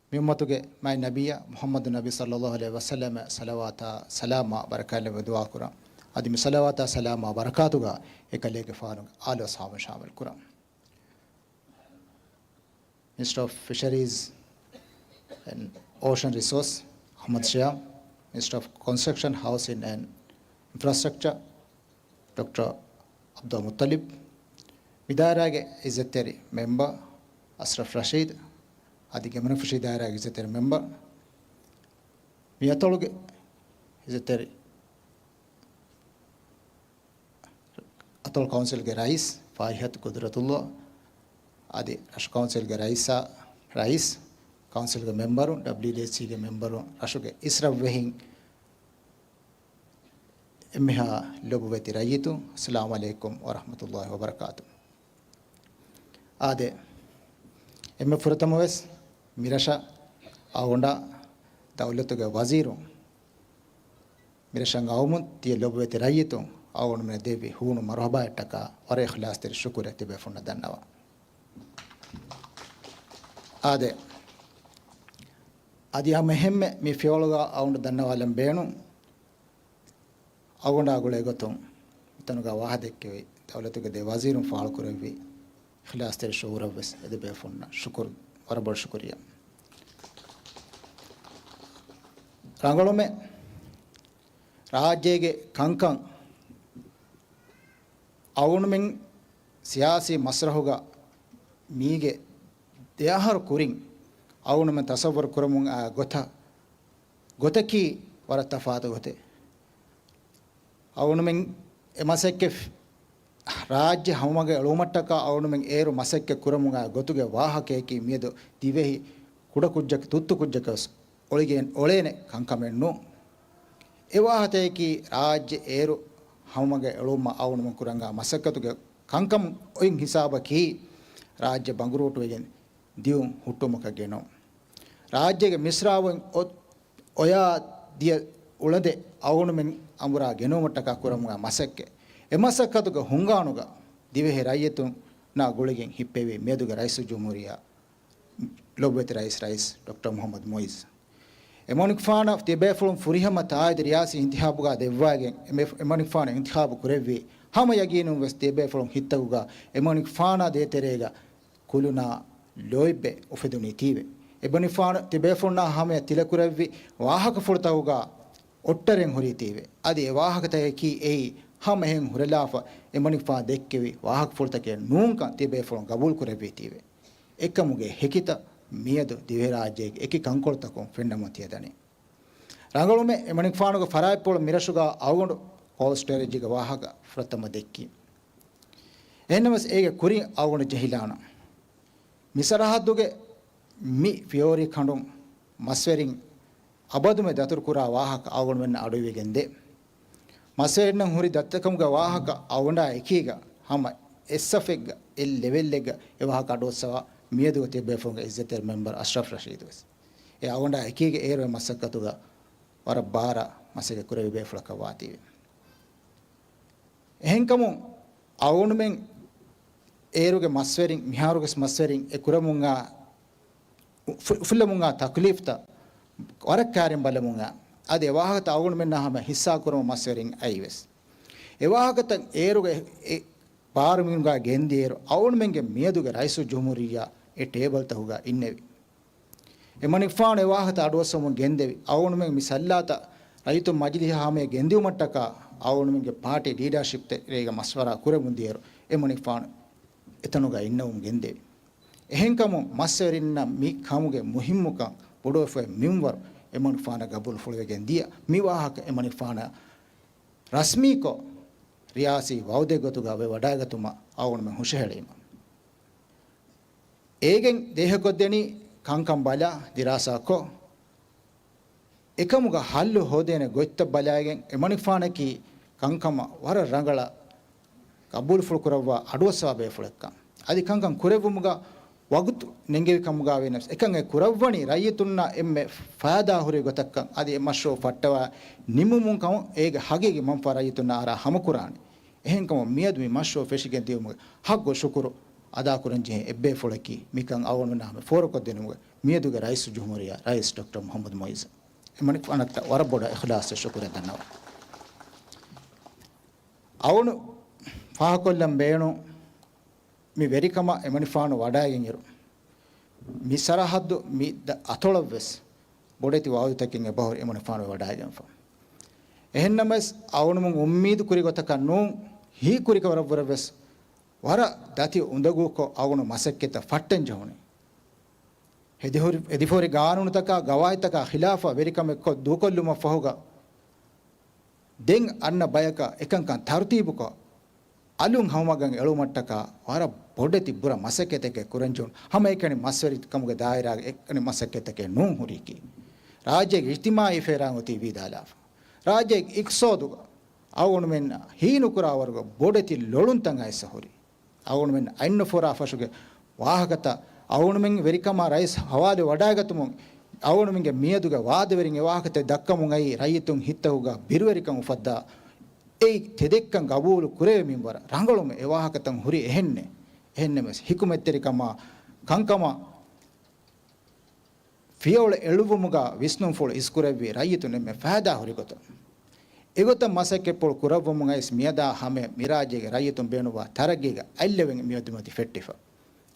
މި އުއްމަތުގެ މާތް ނަބިއްޔާ މުޙައްމަދު ނަބީ ޞައްލައްލާހު ޢަލައިހި ވަސައްލަމަށް ޞަލަވާތާ ސަލާމާ ބަރަކާތް ލެއްވަން ދުޢާ ކުރަން. އަދި މި ޞަލަވާތާ ސަލާމާ ބަރަކާތުގަ އެކަލޭގެފާނުގެ އާލު އަޞްޙާބުން ޝާމިލް ކުރަން. މިނިސްޓަރ އޮފް ފިޝަރީޒް އެންޑް އޯޝަން ރިސޯސް، އަޙްމަދު ޝިޔާމް. މިނިސްޓަރ އޮފް ކޮންސްޓްރަކްޝަން، ހައުސިން އެންޑް އިންފްރާސްޓްރަކްޗަރ، ޑޮކްޓަރ ޢަބްދުލް މުއްޠަލިބް. މި ދާއިރާގެ އިއްޒަތްތެރި މެމްބަރ އަޝްރަފް ރަޝީދު، އަދި ގަމުނަފަށީ ދާއިރާގެ އިއްޒަތްތެރި މެމްބަރ، މި އަތޮޅުގެ އިއްޒަތްތެރި އަތޮޅު ކައުންސިލްގެ ރައީސް ފާއިހަތު ޤުދުރަތުﷲ، އަދި ރަށު ކައުންސިލްގެ ރައީސާ، ރައީސް، ކައުންސިލްގެ މެމްބަރުން، ޑަބްލިއުޑީސީގެ މެމްބަރުން، ރަށުގެ އިސްރަށްވެހިން، އެންމެހާ ލޮބުވެތި ރައްޔިތުން، އައްސަލާމު ޢަލައިކުމް ވަރަޙްމަތުﷲ ވަބަރަކާތު. އާދެ، އެންމެ ފުރަތަމަވެސް މިރަށަށް އަޅުގަނޑާ ދައުލަތުގެ ވަޒީރުން، މިރަށަށް އައުމުން ތިޔަ ލޮބުވެތި ރައްޔިތުން އަޅުގަނޑުމެންނަށް ދެއްވި ހޫނު މަރުޙަބާއަށްޓަކާ ވަރަށް އިޚްލާޞްތެރި ޝުކުރެއް ތިބޭފުޅުންނަށް ދަންނަވަން. އާދެ، އަދި ހަމަ އެހެންމެ މި ފިޔަވަޅުގަ އަޅުގަނޑު ދަންނަވާލަން ބޭނުން، އަޅުގަނޑާ ގުޅޭ ގޮތުން މިތަނުގަ ވާހަކަ ދެއްކެވި ދައުލަތުގެ ދެ ވަޒީރުން ފާޅުކުރެއްވި އިޚްލާޞްތެރި ޝުޢޫރަށްވެސް އެ ދެބޭފުޅުންނަށް ޝުކުރު، ވަރަށް ބޮޑު ޝުކުރިއްޔާ. ރަނގަޅުމެ ރާއްޖޭގެ ކަންކަން އަޅުގަނޑުމެން ސިޔާސީ މަސްރަޙުގަ މީގެ ދެ އަހަރު ކުރިން އަޅުގަނޑުމެން ތަޞައްވަރު ކުރަމުން އައި ގޮތަށް، ގޮތަކީ ވަރަށް ތަފާތު ގޮތެއް. އަޅުގަނޑުމެން އެ މަސައްކަތް ރާއްޖެ ހަމަމަގަށް އެޅުމަށްޓަކާ އަޅުގަނޑުމެން އޭރު މަސައްކަތް ކުރަމުން އައި ގޮތުގެ ވާހަކަޔަކީ މިއަދު ދިވެހި ކުޑަކުއްޖަކަށް ތުއްތުކުއްޖަކަށް ވެސް އޮޅިގެން އޮޅޭނެ ކަންކަމެއް ނޫން. އެ ވާހަކަތަކީ ރާއްޖެ އޭރު ހަމަމަގަށް އެޅުމަށް އަޅުގަނޑުމެން ކުރަން އައި މަސައްކަތުގެ ކަންކަމުގެ ހިސާބަކީ ރާއްޖެ ބަނގުރޫޓުވެގެން ދިއުން ހުއްޓުމަކަށް ގެނައުން. ރާއްޖޭގެ މިސްރާބުން އޮ-، އޮޔާ ދިޔަ އުޅަނދެއް އަޅުގަނޑުމެން އަނބުރާ ގެނައުމަށްޓަކާ ކުރަމުން އައި މަސައްކަތް. އެ މަސައްކަތުގެ ހުންގާނުގަ ދިވެހި ރައްޔިތުންނާ ގުޅިގެން ހިއްޕެވީ މިއަދުގެ ރައީސުލްޖުމްހޫރިއްޔާ ލޮބުވެތި ރައީސް، ރައީސް ޑޮކްޓަރ މުޙައްމަދު މުޢިއްޒު. އެމަނިކުފާނަށް ތިޔަބޭފުޅުން ފުރިހަމަ ތާއީދު ރިޔާސީ އިންތިޚާބުގަ ދެއްވައިގެން އެމެ-، އެމަނިކުފާނު އިންތިޚާބު ކުރެއްވީ. ހަމަ ޔަގީނުން ވެސް ތިޔަބޭފުޅުން ހިތްތަކުގަ އެމަނިކުފާނާ ދޭތެރޭގަ ކުލުނާ ލޯތްބެއް އުފެދުނީތީވެ. އެމަނިކުފާނު ތިބޭފުޅުންނާ ހަމަޔަށް ތިލަކުރެއްވި ވާހަކަފުޅުތަކުގަ އޮއްޓަރެން ހުރީތީވެ. އަދި އެ ވާހަކަތަކަކީ އެއީ ހަމަ އެހެން ހުރެލާފަ އެމަނިކުފާނު ދެއްކެވި ވާހަކަފުޅުތަކެއް ނޫންކަން ތިބޭފުޅުން ގަބޫލު ކުރެއްވީތީވެ. އެކަމުގެ ހެކިތައް މިއަދު ދިވެހިރާއްޖޭގެ އެކި ކަންކޮޅުތަކުން ފެންނަމުން ތިޔަދަނީ. ރަނގަޅުމެ އެމަނިކުފާނުގެ ފަރާތްޕުޅު މިރަށުގަ އަޅުގަނޑު ކޯލްޑް ސްޓޯރޭޖްގެ ވާހަކަ ފުރަތަމަ ދެއްކީ. އެހެންނަމަވެސް އޭގެ ކުރިން އަޅުގަނޑު ޖެހިލާނަން. މި ސަރަހައްދުގެ މި ފިޔޯރި ކަނޑުން މަސްވެރިން އަބަދުމެ ދަތުރުކުރާ ވާހަކަ އަޅުގަނޑުމެންނަށް އަޑުއިވިގެން ދޭ. މަސްވެރިންނަށް ހުރި ދަތިތަކުމުގެ ވާހަކަ އަޅުގަނޑާ އެކީގަ ހަމަ އެއް ސަފެއްގަ، އެއް ލެވެލްއެއްގަ އެ ވާހަކަ އަޑުއައްސަވާ މިއަދުގެ ތިޔަބޭފުޅުންގެ އިއްޒަތްތެރި މެމްބަރު އަޝްރަފް ރަޝީދު ވެސް. އެ އަޅުގަނޑާ އެކީގަ އޭރު އެ މަސައްކަތުގަ ވަރަށް ބާރަށް މަސައްކަތް ކުރެއްވި ބޭފުޅަކަށް ވާތީވެ. އެހެންކަމުން އަޅުގަނޑުމެން އޭރުގެ މަސްވެރިން، މިހާރުގެ މަސްވެރިން އެ ކުރަމުން އާ، އުފު-، އުފުއްލަމުން އާ ތަކުލީފްތައް ވަރަށް ކައިރިން ބަލަމުން އާ، އަދި އެ ވާހަކަތައް އަޅުގަނޑުމެންނާ ހަމަ ހިއްސާ ކުރަމުން މަސްވެރިން އައީވެސް. އެ ވާހަކަތައް އޭރުގެ އެ ބާރު މީހުންގާ ގެންދިޔައިރު، އަޅުގަނޑުމެންގެ މިއަދުގެ ރައީސުލްޖުމްހޫރިއްޔާ އެ ޓޭބަލްތަކުގާ އިންނެވި. އެމަނިކުފާނު އެ ވާހަކަތައް އަޑުއައްސަވަމުން ގެންދެވި. އަޅުގަނޑުމެން މި ސައްލާތައް ރައްޔިތުން މަޖިލީހަށް ހަމަޔަށް ގެންދިއުމަށްޓަކާ އަޅުގަނޑުމެންގެ ޕާޓީ ލީޑާޝިޕް ތެރޭގަ މަޝްވަރާ ކުރެވެމުން ދިޔައިރު، އެމަނިކުފާނު އެތަނުގަ އިންނެވުމުން ގެންދެވި. އެހެންކަމުން މަސްވެރިންނަށް މި ކަމުގެ މުހިއްމުކަން ބޮޑުވެފައި މިންވަރު އެމަނިކުފާނަށް ގަބޫލުފުޅުވެގެން ދިޔަ މި ވާހަކަ އެމަނިކުފާނަށް ރަސްމީކޮށް، ރިޔާސީ ވައުދެއް ގޮތުގަ ވެވަޑައިގަތުމަށް އަޅުގަނޑުމެން ހުށަހެޅީމަ. އޭގެން ދޭހަކޮށްދެނީ ކަންކަން ބަލާ ދިރާސާކޮށް، އެކަމުގަ ހައްލު ހޯދޭނެ ގޮތްތައް ބަލައިގެން، އެމަނިކުފާނަކީ ކަންކަމަށް ވަރަށް ރަނގަޅަށް ގަބޫލުފުޅު ކުރައްވާ އަޑުއައްސަވާ ބޭފުޅެއްކަން. އަދި ކަންކަން ކުރެއްވުމުގަ ވަގުތު ނެންގެވި ކަމުގަ ވިޔަސް، އެކަން އެ ކުރައްވަނީ ރައްޔިތުންނަށް އެންމެ ފައިދާ ހުރި ގޮތަށްކަން. އަދި އެ މަޝްރޫއު ފައްޓަވާ ނިމުމުން ކަމަށް އޭގެ ހަގީގީ މަންފާ ރައްޔިތުންނަށް އަރާ ހަމަކުރާނެ. އެހެންކަމުން މިއަދު މި މަޝްރޫއު ފެށިގެން ދިޔުމުގެ ހައްގު ޝުކުރު އަދާކުރަންޖެހޭ އެއްބޭފުޅަކީ މިކަން އަޅުގަނޑުމެންނާ ހަމަ ފޯރުކޮށްދިނުމުގެ މިއަދުގެ ރައީސުލްޖުމްހޫރިއްޔާ ރައީސް ޑޮކްޓަރ މުޙައްމަދު މުޢިއްޒު. އެމަނިކުފާނަށްޓަށް ވަރަށް ބޮޑަށް އިޚްލާޞްވެ ޝުކުރެއް ދަންނަވަން. އަޅުގަނޑު ފާހަގަކޮށްލަން ބޭނުން، މި ވެރިކަމަށް އެމަނިކުފާނު ވަޑައިގެންއިރު، މި ސަރަހައްދު މި ދަ-، އަތޮޅަށްވެސް ބޮޑެތި ވަޢުދުތަކެއް އެބަހުރި އެމަނިކުފާނު ވެވަޑައިގެންފަ. އެހެންނަމަވެސް، އަޅުގަނޑުމެން އުއްމީދު ކުރި ގޮތަކަށް ނޫން، ހީކުރިކަށް ވަރަށްވުރެވެސް ވަރަށް ދަތި އުނދަގޫކޮށް އަޅުގަނޑު މަސައްކަތްތައް ފައްޓަން ޖެހުނީ. އެދިފޮރި-، އެދިފޮރި ގާނޫނުތަކާ ގަވާއިދުތަކާ ޚިލާފަށް ވެރިކަމެއްކޮށް ދޫކޮށްލުމަށްފަހުގަ، ދެން އަންނަ ބަޔަކަށް އެކަންކަން ތަރުތީބުކޮށް، އަލުން ހަމަމަގަށް އެޅުމަށްޓަކާ ވަރަށް ބޮޑެތި ބުރަ މަސައްކަތެއް ކުރަންޖެހުނު. ހަމައެކަނި މަސްވެރިކަމުގެ ދާއިރާގެ އެކަނި މަސައްކަތެއް ނޫން ހުރީކީ. ރާއްޖޭގެ އިޖްތިމާޢީ ފައިރާން އޮތީ ވީދާލާފަ. ރާއްޖޭގެ އިޤްތިޞާދުގަ އަޅުގަނޑުމެން ހީނުކުރާވަރުގެ ބޮޑެތި ލޮޅުންތައް އައިސް ހުރީ. އަޅުގަނޑުމެން އަތްނުފޯރާ ފަށުގެ ވާހަކަތައް، އަޅުގަނޑުމެން ވެރިކަމާ ރައީސް ހަވާލު ވަޑައިގަތުމުން، އަޅުގަނޑުމެންގެ މިއަދުގެ ވާދަވެރިން އެ ވާހަކަތައް ދައްކަމުން އައީ ރައްޔިތުން ހިތަހުގަ ބިރުވެރިކަން އުފައްދާ، އެއީ ތެދެއްކަން ގަބޫލު ކުރެވޭ މިންވަރަށް ރަނގަޅުމެ އެ ވާހަކަތައް ހުރީ އެހެންނެއް. އެހެންނަމަވެސް، ހިކުމަތްތެރިކަމާ ކަންކަމާ ފިޔަވަޅު އެޅުއްވުމުގަ ވިސްނުންފުޅު އިސްކުރެއްވި ރައްޔިތުން އެންމެ ފައިދާ ހުރި ގޮތަށް، އެގޮތަށް މަސައްކަތްޕުޅު ކުރައްވަމުން އައިސް މިއަދާ ހަމަޔަށް މި ރާއްޖޭގެ ރައްޔިތުން ބޭނުންވާ ތަރައްގީގެ އަތްލެވެން މިއަދު މަތި ފެއްޓިފަ.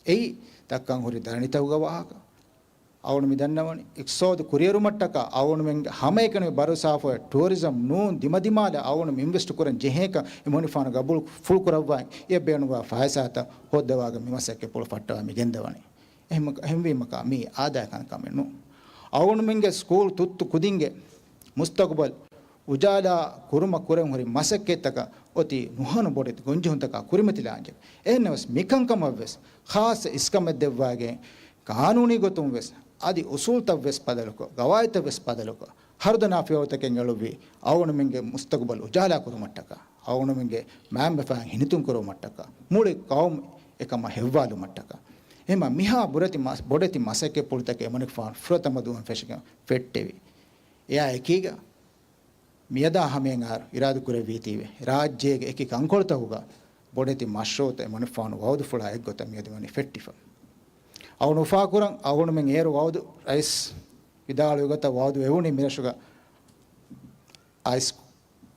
އެއީ ދައްކަން ހުރި ދަރަނިތަކުގެ ވާހަކަ. އަޅުގަނޑު މި ދަންނަވަނީ، އިޤްތިޞާދު ކުރިއެރުމަށްޓަކާ އަޅުގަނޑުމެންގެ ހަމައެކަނި ބަރުސާފު ޓޫރިޒަމް ނޫން ދިމަދިމާލަށް އަޅުގަނޑު އިންވެސްޓް ކުރަން ޖެހޭކަން އެމަނިކުފާނު ގަބޫލު ފުޅު ކުރައްވާ އެ ބޭނުންވާ ފައިސާތައް ހޯއްދަވާގެން މި މަސައްކަތްޕުޅު ފައްޓަވާ މި ގެންދަވަނީ. އެހެން-، އެހެންވީމަކާ މީ އާދައިގެ ކަންކަމެއް ނޫން. އަޅުގަނޑުމެންގެ ސްކޫލް ތުއްތު ކުދިންގެ މުސްތަޤުބަލް އުޖާލާ ކުރުމަށް ކުރަން ހުރި މަސައްކަތްތަކަށް އޮތީ ނުހަނު ބޮޑެތި ގޮންޖެހުންތަކާ ކުރިމަތިލާންޖެހޭ. އެހެންނަމަވެސް މިކަންކަމަށްވެސް ޚާއްޞަ އިސްކަމެއް ދެއްވައިގެން ގާނޫނީ ގޮތުންވެސް އަދި އުސޫލްތައްވެސް ބަދަލުކޮށް، ގަވާއިދުތައްވެސް ބަދަލުކޮށް، ހަރުދަނާ ފިޔަވަޅުތަކެއް އެޅުއްވި އަޅުގަނޑުމެންގެ މުސްތަޤުބަލް އުޖާލާ ކުރުމަށްޓަކާ، އަޅުގަނޑުމެންގެ މައިންބަފައިން ހިނިތުން ކުރުމަށްޓަކާ، މުޅި ޤައުމު އެކަމަށް ހެއްވާލުމަށްޓަކާ. އެހެންމަ މިހާ ބުރެތި މަސް-، ބޮޑެތި މަސައްކަތްޕުޅުތަކެއް އެމަނިކުފާނު ފުރަތަމަ ދުވަހުން ފެށިގެން ފެއްޓެވި. އެއާ އެކީގަ، މިއަދާ ހަމަޔަށް އައިރު އިރާދަކުރެއްވީތީވެ، ރާއްޖޭގެ އެކި ކަންކޮޅުތަކުގަ ބޮޑެތި މަޝްރޫޢުތައް އެމަނިކުފާނު ވަޢުދުފުޅާ އެއްގޮތަށް މިއަދު ވަނީ ފެއްޓިފަ. އަޅުގަނޑު އުފާކުރަން، އަޅުގަނޑުމެން އޭރު ވަޢުދު ރައީސް ވިދާޅުވި ގޮތަށް ވަޢުދު އެވުނީ މިރަށުގަ އައިސް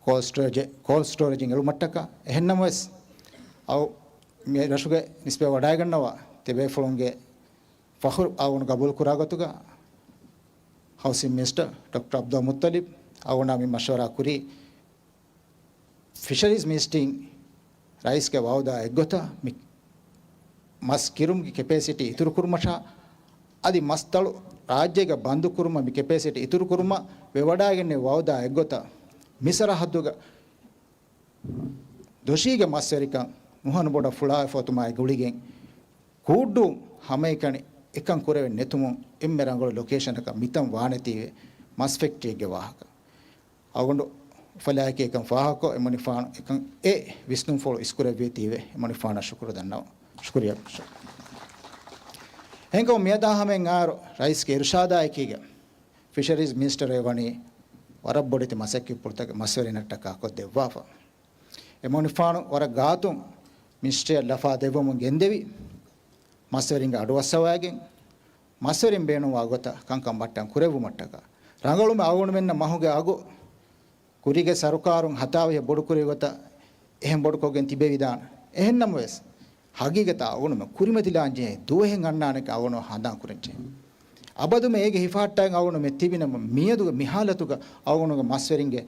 ކޯލްޑް ސްޓޯރޭޖެއް، ކޯލްޑް ސްޓޯރޭޖެއް އެޅުމަށްޓަކާ. އެހެންނަމަވެސް، އައު މި ރަށުގެ ނިސްބަތް ވަޑައިގަންނަވާ ތިބޭފުޅުންގެ ފަޚުރު އަޅުގަނޑު ގަބޫލު ކުރާ ގޮތުގަ، ހައުސިން މިނިސްޓަރ ޑޮކްޓަރ ޢަބްދުލް މުއްޠަލިބް އަޅުގަނޑާ މި މަޝްވަރާ ކުރީ، ފިޝަރީޒް މިނިސްޓްރީން ރައީސްގެ ވަޢުދާ އެއްގޮތަށް މި މަސް ކިރުމުގެ ކެޕޭސިޓީ އިތުރު ކުރުމަށާ، އަދި މަސްތަޅު ރާއްޖޭގަ ބަންދު ކުރުމަށް މި ކެޕޭސިޓީ އިތުރު ކުރުމަށް ވެވަޑައިގެންނެވި ވަޢުދާ އެއްގޮތަށް، މި ސަރަހައްދުގަ ދޮށީގެ މަސްވެރިކަން ނުހަނު ބޮޑަށް ފުޅާވެފަ އޮތުމާއި ގުޅިގެން، ކޫއްޑޫ ހަމައެކަނި އެކަން ކުރެވެން ނެތުމުން އެންމެ ރަނގަޅު ލޮކޭޝަނަކަށް މިތަން ވާނެތީވެ، މަސް ފެކްޓްރީއެއްގެ ވާހަކަ. އަޅުގަނޑު އުފަލާއެކީ އެކަން ފާހަގަކޮށް، އެމަނިކުފާނު އެކަން އެ ވިސްނުންފުޅު އިސްކުރެއްވީތީވެ، އެމަނިކުފާނަށް ޝުކުރު ދަންނަވަން. ޝުކުރިއްޔާ. އެހެންކަމުން މިއަދާ ހަމައިން އާރު ރައީސްގެ އިރުޝާދާއެކީގަ، ފިޝަރީޒް މިނިސްޓަރު ވަނީ ވަރަށް ބޮޑެތި މަސައްކަތްޕުޅުތަކެއް މަސްވެރިންނަށްޓަކާ ކޮށްދެއްވާފަ. އެމަނިކުފާނު ވަރަށް ގާތުން މިނިސްޓްރީއަށް ލަފާ ދެއްވަމުން ގެންދެވި، މަސްވެރިންގެ އަޑުއައްސަވައިގެން، މަސްވެރިން ބޭނުންވާ ގޮތަށް ކަންކަން ބައްޓަން ކުރެއްވުމަށްޓަކާ، ރަނގަޅުމެ އަޅުގަނޑުމެންނަށް މަހުގެ އަގު ކުރީގެ ސަރުކާރުން ހަތާވިހަ ބޮޑުކުރި ގޮތަށް އެހެން ބޮޑުކޮށްގެން ތިބެވިދާނެ. އެހެންނަމަވެސް، ހަގީގަތަށް އަޅުގަނޑުމެން ކުރިމަތިލާންޖެހޭ ދުވަހެއް އަންނާނެކަން އަޅުގަނޑު ހަނދާން ކުރަންޖެހޭ. އަބަދުމެ އޭގެ ހިފަހައްޓާގެން އަޅުގަނޑުމެ ތިބިނަމަ، މިއަދުގެ މި ހާލަތުގަ އަޅުގަނޑުގެ މަސްވެރިންގެ،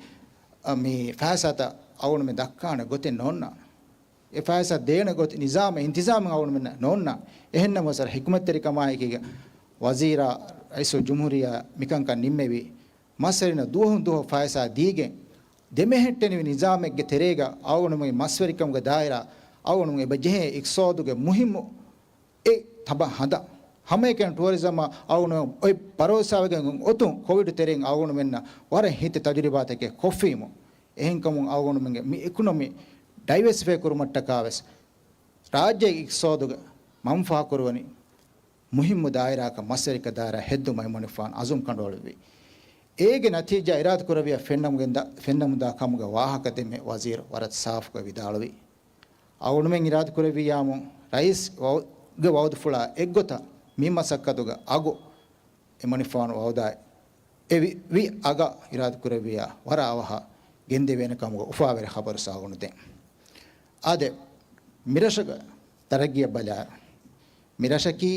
އަ، މި ފައިސާތައް އަޅުގަނޑުމެ ދައްކާނެ ގޮތެއް ނޯންނާނެ. އެ ފައިސާ ދޭނެ ގޮތް ނިޒާމެއް، އިންތިޒާމެއް އަޅުގަނޑުމެންނަށް ނޯންނާނެ. އެހެންނަމަވެސް، އަރަ ހިކުމަތްތެރިކަމާއެކީގަ ވަޒީރާ، ރައީސުލްޖުމްހޫރިއްޔާ މިކަންކަން ނިންމެވީ، މަސްވެރިންނަށް ދުވަހުން ދުވަހު ފައިސާ ދީގެން، ދެމެހެއްޓެނިވި ނިޒާމެއްގެ ތެރޭގަ އަޅުގަނޑުމެން މަސްވެރިކަމުގެ ދާއިރާ އަޅުގަނޑުމެން އެބަ ޖެހޭ އިޤްތިޞާދުގެ މުހިއްމު އެ ތަބަ ހަނދަށް ހަމައެކަނި ޓުއަރިޒަމާ އަޅުގަނޑުމެން އޮތް ބަރޯސާވެގެން އޮތުން ކޮވިޑް ތެރެއިން އަޅުގަނޑުމެންނަށް ވަރަށް ހިތި ތަޖުރިބާތަކެއް ކޮށްފީމު. އެހެންކަމުން އަޅުގަނޑުމެންގެ މި އިކޮނޮމީ ޑައިވެސިފައި ކުރުމަށްޓަކާ ވެސް ރާއްޖޭގެ އިޤްތިޞާދުގެ މަންފާ ކުރުވަނީ މުހިއްމު ދާއިރާއަކަށް މަސްވެރިކަ ދާއިރާ ހެއްދުމަށް އެމަނިކުފާނު އަޒުމް ކަނޑައަޅުއްވި. އޭގެ ނަތީޖާ އިރާދަކުރެއްވިޔާ ފެންނަމުގެން ދާ، ފެންނަމުންދާ ކަމުގެ ވާހަކަ ދެންމެ ވަޒީރު ވަރަށް ސާފުކޮށް ވިދާޅުވި. އަޅުގަނޑުމެން އިރާދަކުރެއްވިއްޔާމު ރައީސް ވައު، ގެ ވައުދުފުޅާ އެއްގޮތަށް މި މަސައްކަތުގެ އަގު އެމަނިކުފާނު ވައުދާ އެ ވި، ވި އަގަށް އިރާދަކުރެއްވިއްޔާ ވަރަށް އަވަހަށް ގެންދެވޭނެ ކަމުގެ އުފާވެރި ޚަބަރު އަޅުގަނޑު ދެން. އާދެ، މިރަށުގެ ތަރައްގީއަށް ބަލާ، މިރަށަކީ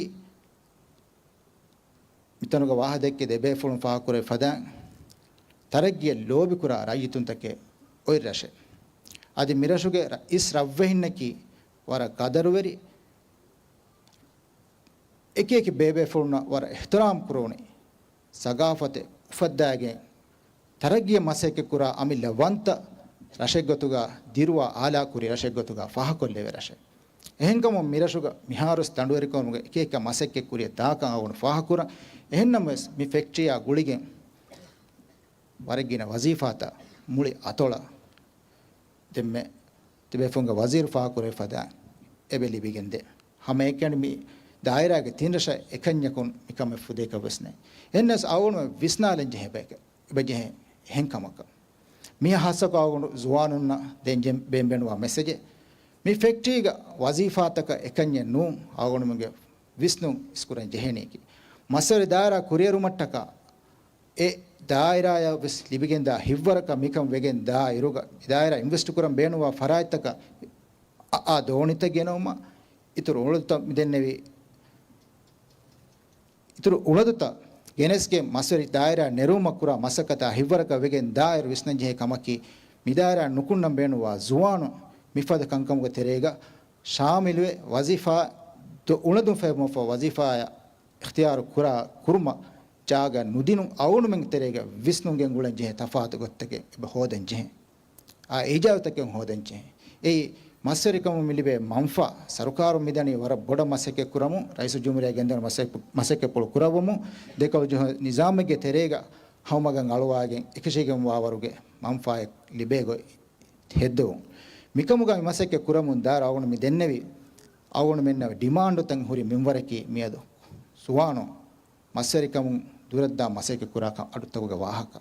މިތަނުގަ ވާހަކަ ދެއްކި ދެބޭފުޅުން ފާހަގަކުރެއްވި ފަދައިން، ތަރައްގީއަށް ލޯބިކުރާ ރައްޔިތުންތަކެއް އޮތް ރަށެއް. އަދި މިރަށުގެ ރަ، އިސް ރަށްވެހިންނަކީ ވަރަށް ގަދަރުވެރި، އެކިއެކި ބޭބޭފުޅުންނަށް ވަރަށް އިޙްތިރާމް ކުރުވުނީ، ސަގާފަތެއް އުފައްދާގެން، ތަރައްގީއަށް މަސައްކަތްކުރާ އަމިއްލަ ވަންތަ ރަށެއްގޮތުގަ، ދިރުވާ އާލާކުރި ރަށެއްގޮތުގަ ފާހަގަކޮށްލެވޭ ރަށެއް. އެހެންކަމުން މިރަށުގަ މިހާރުވެސް ދަނޑުވެރިކަމުގެ އެކިއެކި މަސައްކަތް ކުރިޔަށް ދާކަން އަޅުގަނޑު ފާހަގަކުރަން. އެހެންނަމަވެސް، މި ފެކްޓްރީއާ ގުޅިގެން ވަރަށް ގިނަ ވަޒީފާތައް މުޅި އަތޮޅަށް ދެންމެ ތިބޭފުޅުންގެ ވަޒީރު ފާހަގަކުރެއްވި ފަދައިން އެބަ ލިބިގެންދޭ. ހަމައެކަނި މި ދާއިރާގެ ތިން ރަށަށް އެކަންޏަކުން މިކަމެއް ފުދޭކަށް ވެސް ނެތް. އެހެންނަމަވެސް އަޅުގަނޑު ވިސްނާލަން ޖެހޭ ބަޔަކަށް އެބަޖެހޭ އެހެން ކަމަކަށް. މީ ހާއްސަކޮށް އަޅުގަނޑު ޒުވާނުންނަށް ދޭން ޖެ، ބޭން ބޭނުންވާ މެސެޖެއް. މި ފެކްޓްރީގަ ވަޒީފާތަކަށް އެކަންޏެއް ނޫން، އަޅުގަނޑުމެންގެ ވިސްނުން އިސްކުރަން ޖެހޭނީކީ. މަސްވެރި ދާއިރާ ކުރިއެރުމަށްޓަކާ އެ ދާއިރާއަށް ވެސް ލިބިގެންދާ ހިތްވަރަކަށް މިކަން ވެގެން ދާ އިރުގަ، އެ ދާއިރާ އިންވެސްޓް ކުރަން ބޭނުންވާ ފަރާތްތަކަށް އައް، އާ ދޯނިތައް ގެނައުމަށް، އިތުރު އުޅަދުތައް މިދެންނެވި، އިތުރު އުޅަދުތައް ގެނެސްގެން މަސްވެރި ދާއިރާ ނެރުމަށް ކުރާ މަސައްކަތާ ހިތްވަރަކަށް ވެގެން ދާއިރު ވިސްނަންޖެހޭ ކަމަކީ، މިދާއިރާ ނުކުންނަން ބޭނުންވާ ޒުވާނުން މިފަދަ ކަންކަމުގެ ތެރޭގަ ޝާމިލުވެ، ވަޒީފާ ދޮ، އުޅަދުން ފޭބުމަށްފަހު ވަޒީފާއަށް އިޚްތިޔާރު ކުރާ، ކުރުމަށް ޖާގަ ނުދިނުން އަޅުގަނޑުމެންގެ ތެރޭގަ ވިސްނުން ގެންގުޅަން ޖެހޭ ތަފާތު ގޮތްތަކެއް އެބަ ހޯދަން ޖެހޭ. އާ، އިޖާޒަތަކެއް ހޯދަން ޖެހޭ. އެއީ، މަސްވެރިކަމުން މި ލިބޭ މަންފާ، ސަރުކާރުން މިދަނީ ވަރަށް ބޮޑަށް މަސައްކަތް ކުރަމުން، ރައީސުލްޖުމްހޫރިއްޔާ ގެންދަވަން މަސައް، މަސައްކަތްޕުޅު ކުރައްވަމުން، ދެކޮޅު ޖުހަ ނިޒާމެއްގެ ތެރޭގަ ހަމަގަން އަޅުވާގެން އެކަށީގެންވާވަރުގެ މަންފާއެއް ލިބޭ ގޮތް ހެއްދެވުން. މިކަމުގަ މި މަސައްކަތް ކުރަމުން ދާއިރު އަޅުގަނޑު މި ދެންނެވި، އަޅުގަނޑުމެންނަށް ޑިމާންޑުތައް ހުރި މިންވަރަކީ މިއަދު ޒުވާނުން މަސްވެރިކަމުން ދުރަށްދާ މަސައްކަތް ކުރާ ކަ، އަޑުތަކުގެ ވާހަކަ.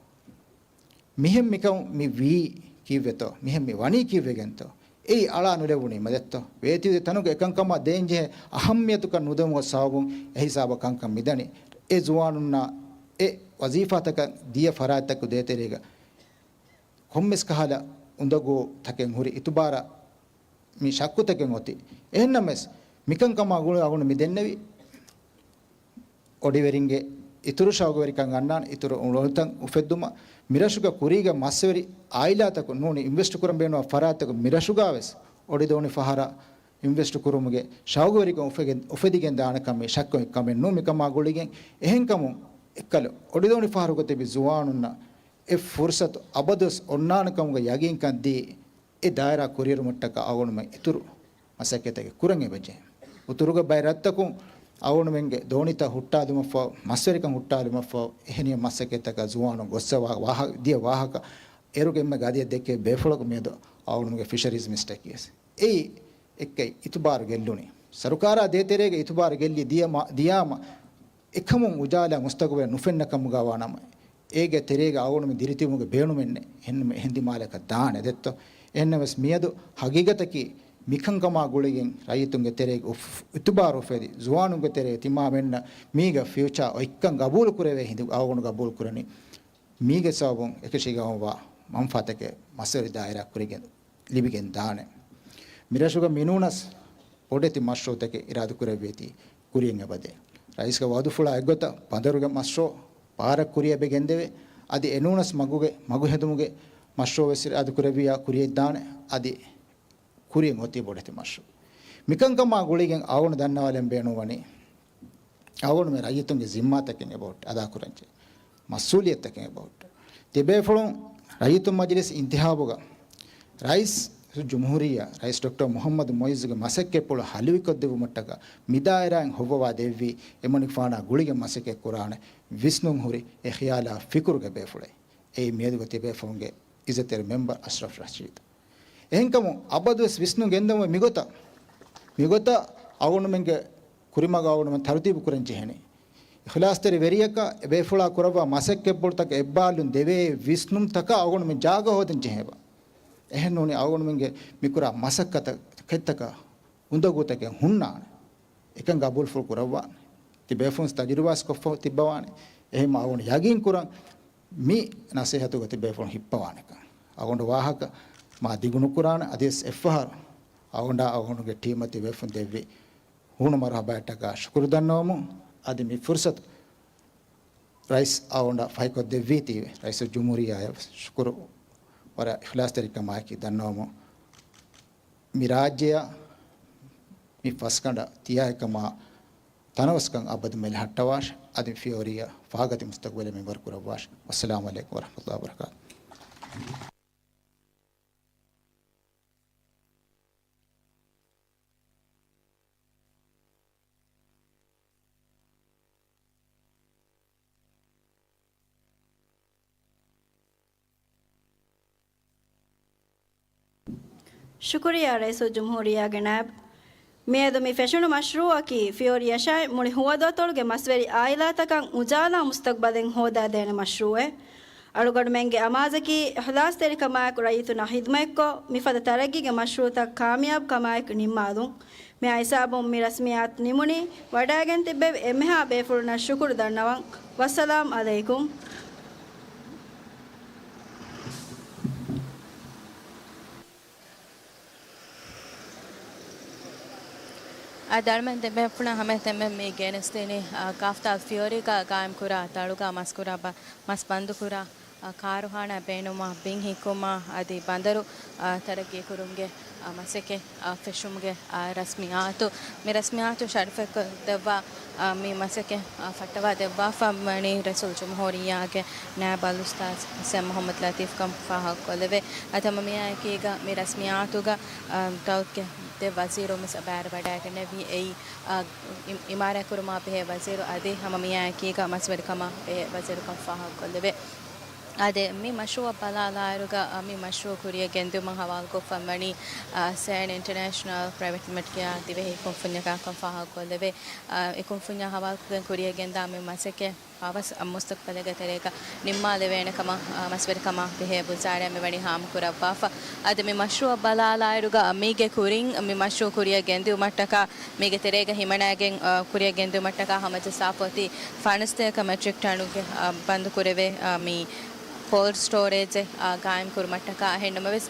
މިހެން މިކަމު މި ވީ ކީއްވެތޯ؟ މިހެން މި ވަނީ ކީއްވެގެންތޯ؟ އެއީ އަޅާ ނުލެވުނީ މަދެއްތޯ؟ ވޭތުވެދިޔަ ތަނުގަ އެކަންކަމާ ދޭންޖެހޭ އަހައްމިޔަތުކަން ނުދެވުމުގެ ސަބަބުން އެހިސާބަށް ކަންކަން މިދަނީ. އެ ޒުވާނުންނާ އެ ވަޒީފާތަކަށް ދިޔަ ފަރާތްތަކު ދޭތެރޭގަ ކޮންމެސް ކަހަލަ އުނދަގޫ ތަކެއް ހުރި އިތުބާރަށް މި ޝައްކުތަކެއް އޮތީ. އެހެންނަމަވެސް، މިކަންކަމާ ގުޅި އަޅުގަނޑު މި ދެންނެވި އޮޑިވެރިންގެ އިތުރު ޝައުގުވެރިކަން އަންނާނެ، އިތުރު އުޅުންތައް އުފެއްދުމަށް، މިރަށުގަ ކުރީގެ މަސްވެރި އާއިލާތަކު ނޫނީ އިންވެސްޓް ކުރަން ބޭނުންވާ ފަރާތްތަކު މިރަށުގަ ވެސް އޮޑިދޯނި ފަހަރަށް އިންވެސްޓް ކުރުމުގެ ޝައުގުވެރިކަން އުފެގެން، އުފެދިގެން ދާނެކަން މީ ޝައްކުވެރި ކަމެއް ނޫން. މިކަމާ ގުޅިގެން އެހެންކަމުން އެއްކަލަ އޮޑިދޯނި ފަހަރުގަ ތިބި ޒުވާނުންނަށް އެ ފުރުސަތު އަބަދުވެސް އޮންނާނެކަމުގެ ޔަގީންކަން ދީ، އެ ދާއިރާ ކުރިއެރުމަށްޓަކާ އަޅުގަނޑުމެން އިތުރު މަސައްކަތްތަކެއް ކުރަން އެބަޖެހޭ. އުތުރުގެ ބައެއް ރަށްތަކުން އަޅުގަނޑުމެންގެ ދޯނިތައް ހުއްޓާލުމަށްފަހު، މަސްވެރިކަން ހުއްޓާލުމަށްފަހު، އެހެނިހެން މަސައްކަތްތަކަށް ޒުވާނުން ގޮއްސަވާ ވާހަ، ދިޔަ ވާހަކަ އޭރުގެ އެންމެ ގަދަޔަށް ދެއްކެވި ބޭފުޅަކު މިއަދު އަޅުގަނޑުމެންގެ ފިޝަރީޒް މިނިސްޓަރަކީ ވެސް. އެއީ އެއްކައި އިތުބާރު ގެއްލުނީ. ސަރުކާރާ ދޭތެރޭގަ އިތުބާރު ގެއްލި ދިޔަ މަ، ދިޔާމަ އެކަމުން އުޖާލާ މުސްތަގުބަލެއް ނުފެންނަ ކަމުގަ ވާނަމަ، އޭގެ ތެރޭގަ އަޅުގަނޑުމެން ދިރިތިބުމުގެ ބޭނުމެއްނެއް. އެހެން، އެހެން ދިމާލަކަށް ދާނެ ދެއްތޯ؟ އެހެންނަމަވެސް މިއަދު ހަގީގަތަކީ މިކަންކަމާ ގުޅިގެން ރައްޔިތުންގެ ތެރޭގަ އުފް، އިތުބާރު އުފެދި، ޒުވާނުންގެ ތެރޭ ތިމާމެންނަށް މީގަ ފިއުޗާ އޮތްކަން ގަބޫލު ކުރެވޭ ހިނދު އަޅުގަނޑު ގަބޫލު ކުރަނީ. މީގެ ސަބަބުން އެކަށީގެންވާ މަންފާތަކެއް މަސްވެރި ދާއިރާ ކުރިގެން ލިބިގެން ދާނެ. މިރަށުގަ މިނޫނަސް ބޮޑެތި މަޝްރޫޢުތަކެއް އިރާދަކުރެއްވިއޭތީ ކުރިޔަށް އެބަދޭ. ރައީސްގެ ވައުދުފުޅާ އެއްގޮތަށް ބަނދަރުގެ މަޝްރޫޢު ބާރަށް ކުރިޔަށް އެބަ ގެންދެވޭ. އަދި އެނޫނަސް މަގުގެ، މަގު ހެދުމުގެ މަޝްރޫޢު ވެސް އިރާދަކުރެއްވިޔާ ކުރިޔަށް ދާނެ. އަދި ކުރިޔަށް އޮތީ ބޮޑެތި މަޝްރޫޢު. މިކަންކަމާ ގުޅިގެން އަޅުގަނޑު ދަންނަވާލަން ބޭނުންވަނީ، އަޅުގަނޑުމެން ރައްޔިތުންގެ ޒިންމާތަކެއް އެބަހުއްޓަ، އަދާކުރަންޖެހޭ މަސްއޫލިއްޔަތުތަކެއް އެބަހުއްޓަ. ތިބޭފުޅުން ރައްޔިތުން މަޖިލިސް އިންތިހާބުގަ ރައީސް ޖުމްހޫރިއްޔާ ރައީސް ޑޮކްޓަރ މުޙައްމަދު މުޢިއްޒުގެ މަސައްކަތްޕުޅު ހަލުވިކޮށްދެއްވުމަށްޓަކާ މިދާއިރާއިން ހޮއްވަވާ ދެއްވީ، އެމަނިކުފާނާ ގުޅިގެން މަސައްކަތް ކުރާނެ ވިސްނުން ހުރި އެ ޚިޔާލާ ފިކުރުގެ ބޭފުޅެއް. އެއީ މިއަދުގެ ތިބޭފުޅުންގެ އިއްޒަތްތެރި މެމްބަރު އަޝްރަފް ރަޝީދު. އެހެންކަމުން އަބަދުވެސް ވިސްނުން ގެންދަވަން މިގޮތަށް، މިގޮތަށް އަޅުގަނޑުމެންގެ ކުރިމަގަށް އަޅުގަނޑުމެން ތަރުތީބު ކުރަން ޖެހެނީ. އިޚްލާޞްތެރި ވެރިޔަކަށް އެބޭފުޅާ ކުރައްވާ މަސައްކަތްޕުޅުތަކަށް އެއްބާރުލުން ދެވޭ ވިސްނުންތަކާ އަޅުގަނޑުމެން ޖާގަ ހޯދަން ޖެހޭބާ. އެހެންނޫނީ އަޅުގަނޑުމެންގެ މިކުރާ މަސައްކަތަކަށް އުނދަގޫތަކެއް ހުންނާނެ. އެކަން ގަބޫލުފުޅު ކުރައްވާނެ. ތިބޭފުޅުން ތަޖުރިބާސް ކޮށްފަ ތިއްބަވާނެ. އެހެންމަ އަޅުގަނޑު ޔަގީން ކުރަން މި ނަސޭހަތުގަ ތިބޭފުޅުން ހިއްޕަވާނެކަން. އަޅުގަނޑު ވާހަކަ މާ ދިގު ނުކުރާނެ. އަދިވެސް އެއްފަހަރު އަޅުގަނޑާ އަޅުގަނޑުގެ ޓީމަށް ތިބޭފުޅުން ދެއްވި ހޫނު މަރުޙަބާއަށްޓަކާ ޝުކުރު ދަންނަވަމުން. އަދި މި ފުރުޞަތު ރައީސް އަޅުގަނޑަށް ފަހިކޮށްދެއްވީތީވެ ރައީސުލްޖުމްހޫރިއްޔާއަށް ޝުކުރު ވަރަށް އިޚްލާޞްތެރިކަމާއެކީ ދަންނަވަމުން. މި ރާއްޖެއަށް މި ފަސްގަނޑަށް ތިޔާއެކަމާ ތަނަވަސްކަން އަބަދު މެލެހައްޓަވާށި. އަދި ފިޔޯރިއަށް ފާގަތި މުސްތަގުބަލެއް މިންވަރު ކުރައްވާށި. ވައްސަލާމު ޢަލައިކުމް ވަރަޙްމަތުﷲި ވަބަރަކާތުހު. ޝުކުރިއްޔާ ރައީސުލްޖުމްހޫރިއްޔާގެ ނާއިބު. މިއަދު މި ފެށުނު މަޝްރޫޢަކީ ފިޔޯރިއަށާއި މުޅި ހުވަދުއަތޮޅުގެ މަސްވެރި އާއިލާތަކަށް އުޖާލާ މުސްތަގްބަލެއް ހޯދާދޭނެ މަޝްރޫޢެއް. އަޅުގަނޑުމެންގެ އަމާޒަކީ އިޚްލާޞްތެރިކަމާއެކު ރައްޔިތުންނަށް ޚިދުމަތްކޮށް، މިފަދަ ތަރައްގީގެ މަޝްރޫޢުތައް ކާމިޔާބުކަމާއެކު ނިންމާލުން. މިއާ ހިސާބުން މި ރަސްމިއްޔާތު ނިމުނީ. ވަޑައިގެން ތިއްބެވި އެންމެހާ ބޭފުޅުންނަށް ޝުކުރު ދަންނަވަން. ވައްސަލާމް ޢަލައިކުމް. އާ، ދަރުމަ ދެބޭފުޅުން ހަމަ ތެމެން މި ގެނެސްދިނީ، އާ، ކާފްތާލް ފިޔޯރީގަ ގާއިމްކުރާ ދަޅުގަ މަސްކުރާ ބަ-، މަސް ބަންދުކުރާ، އާ، ކާރުޚާނާ ބޭނުމާ، ބިން ހިއްކުމާ އަދި ބަނދަރު، އާ، ތަރައްގީކުރުމުގެ، އާ، މަސައްކަތް، އާ، ފެށުމުގެ، އާ، ރަސްމިއްޔާތު، މި ރަސްމިއްޔާތު ޝަރަފްކޮށްދެއްވާ، އާ، މި މަސައްކަތް، އާ، ފައްޓަވާ ދެއްވާފަ ވަނީ ރައީސުލްޖުމްހޫރިއްޔާގެ ނާއިބު އަލްއުސްތާޛު ސައް މުޙައްމަދު ލަތީފްކަން ފާހަގަކޮށްލެވޭ. އަދި ހަމަ މިއާއެކީގަ މި ރަސްމިއްޔާތުގަ، އާ، ދައުލަތުގެ ދެ ވަޒީރު ވެސް ބައިވެރިވަޑައިގެންނެވި. އެއީ، އާ، އި-، އިމާރާތްކުރުމާ ބެހޭ ވަޒީރު އަދި ހަމަ މިއާއެކީގަ މަސްވެރިކަމާ ބެހޭ ވަޒީރުކަން ފާހަގަކޮށްލެވޭ. އާދެ، މި މަޝްރޫޢަށް ބަލާލާއިރުގަ، އާ، މި މަޝްރޫޢު ކުރިއަށް ގެންދިއުމަށް ހަވާލުކޮށްފަ ވަނީ، އާ، ސޭން އިންޓަރނޭޝަނަލް ޕްރައިވެޓް ލިމިޓެޑް ދިވެހި ކުންފުންޏަކާ ކަން ފާހަގަކޮށްލެވޭ. އާ، އެ ކުންފުންޏާ ހަވާލުކޮށްގެން ކުރިއަށް ގެންދާ މި މަސައްކަތް އަވަސް މުސްތަޤްބަލެއްގެ ތެރޭގަ ނިންމާލެވޭނެ ކަމަށް، އާ، މަސްވެރިކަމާ ބެހޭ ވުޒާރާއިން މިވަނީ ހާމަކުރައްވާފަ. އަދި މި މަޝްރޫޢަށް ބަލާލާއިރުގަ މީގެ ކުރިން މި މަޝްރޫޢު ކުރިއަށް ގެންދިއުމަށްޓަކާ، މީގެ ތެރޭގަ ހިމަނައިގެން، އާ، ކުރިއަށް ގެންދިއުމަށްޓަކާ ހަމަޖައްސާފަ އޮތީ ފަނަސްތޭކަ މެޓްރިކް ޓަނުގެ، އާ، ބަންދު ކުރެވޭ، އާ، މި ކޯލްޑް ސްޓޯރޭޖެއް، އާ، ގާއިމް ކުރުމަށްޓަކާ. އެހެންނަމަވެސް،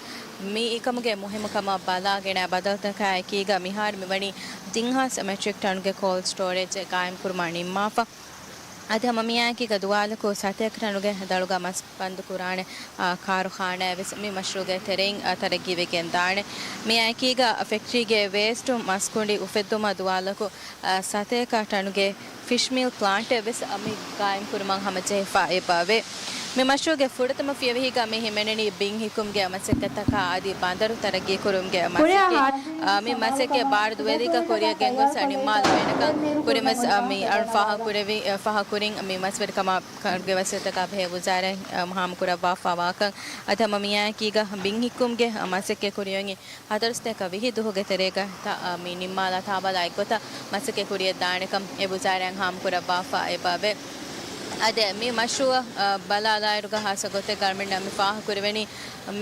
މި އެކަމުގެ މުހިއްމުކަމާ ބަލާ ގެނައި ބަދަލުތަކާ އެކީގަ މިހާރު މިވަނީ ތިން ހާސް މެޓްރިކް ޓަނުގެ ކޯލްޑް ސްޓޯރޭޖެއް ގާއިމް ކުރުމަށް ނިންމާފަ. އަދި ހަމަ މިއާއެކީގަ ދުވާލަކު ސަތޭކަ ޓަނުގެ ދަޅުގަ މަސް ބަންދު ކުރާނެ، އާ، ކާރުޚާނާއެއް ވެސް މި މަޝްރޫޢުގެ ތެރެއިން، އާ، ތަރައްގީވެ ގެންދާނެ. މިއާއެކީގަ ފެކްޓްރީގެ ވޭސްޓު މަސް ކުނޑި އުފެއްދުމަށް ދުވާލަކު، އާ، ސަތޭކަ ޓަނުގެ ފިޝް މީލް ޕްލާންޓެއް ވެސް މި ގާއިމް ކުރުމަށް ހަމަޖެހިފަ އެބައޮތް. މި މަޝްރޫޢުގެ ފުރަތަމަ ފިޔަވަހީގަ މި ހިމެނެނީ ބިން ހިއްކުމުގެ މަސައްކަތަކާ އަދި ބަނދަރު ތަރައްގީ ކުރުމުގެ މަސައްކަތް. އާ، މި މަސައްކަތް ބާރު ދުވެލިގަ ކުރިއަށް ގެންގޮސް ނިންމާލެވޭނެކަން ކުރިން ވެސް، އާ، މި އަޅުން ފާހަގަކުރެވި، އާ، ފާހަގަކުރިން މި މަސްވެރިކަމާ ކަންގެ ވަސީލަތަކާ ބެހޭ ވުޒާރާއިން، އާ، ހާމަކުރައްވާފަ ވާކަން. އަދި ހަމަ މިއާއެކީގަ ބިން ހިއްކުމުގެ މަސައްކަތް ކުރިއޮތް ހަތަރުސަތޭކަ ވިހި ދުވަހުގެ ތެރޭގަ ތަ-، މި ނިންމާލާ ތާވާލާ އެއްގޮތަށް މަސައްކަތް ކުރިއަށް ދާނެކަން އެ ވުޒާރާއިން ހާމަކުރައްވާފަ އެބައޮތް. އާދެ، މި މަޝްރޫޢަށް، އާ، ބަލާލާއިރުގަ ހާއްސަ ގޮތެއް ގަރަމެންނަށް މި ފާހަގަކުރެވެނީ،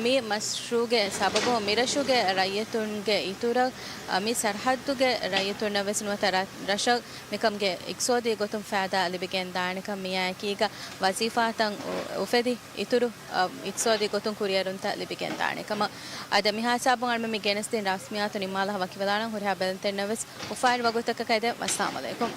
މި މަޝްރޫޢުގެ ސަބަބުން މިރަށުގެ ރައްޔިތުންގެ އިތުރަށް، އާ، މި ސަރަހައްދުގެ ރައްޔިތުންނަށް ވެސް ނުވަތަ ރަ-، ރަށަށް މިކަމުގެ އިޤްތިޞާދީ ގޮތުން ފައިދާ ލިބިގެން ދާނެކަން މިއާއެކީގަ ވަޒީފާތައް އު-، އުފެދި އިތުރު، އާ، އިޤްތިޞާދީ ގޮތުން ކުރިއެރުންތައް ލިބިގެން ދާނެކަމަށް. އާދެ، މި ހިސާބުން އަޅުމެން މި ގެނެސްދިން ރަސްމިއްޔާތު ނިންމާލާ ވަކިވެލާނަން. ހުރިހާ ބެލުންތެރިންނަށް ވެސް އުފާވެރި ވަގުތަކަކަށް އެދެން. ވައްސަލާމް ޢަލައިކުމް.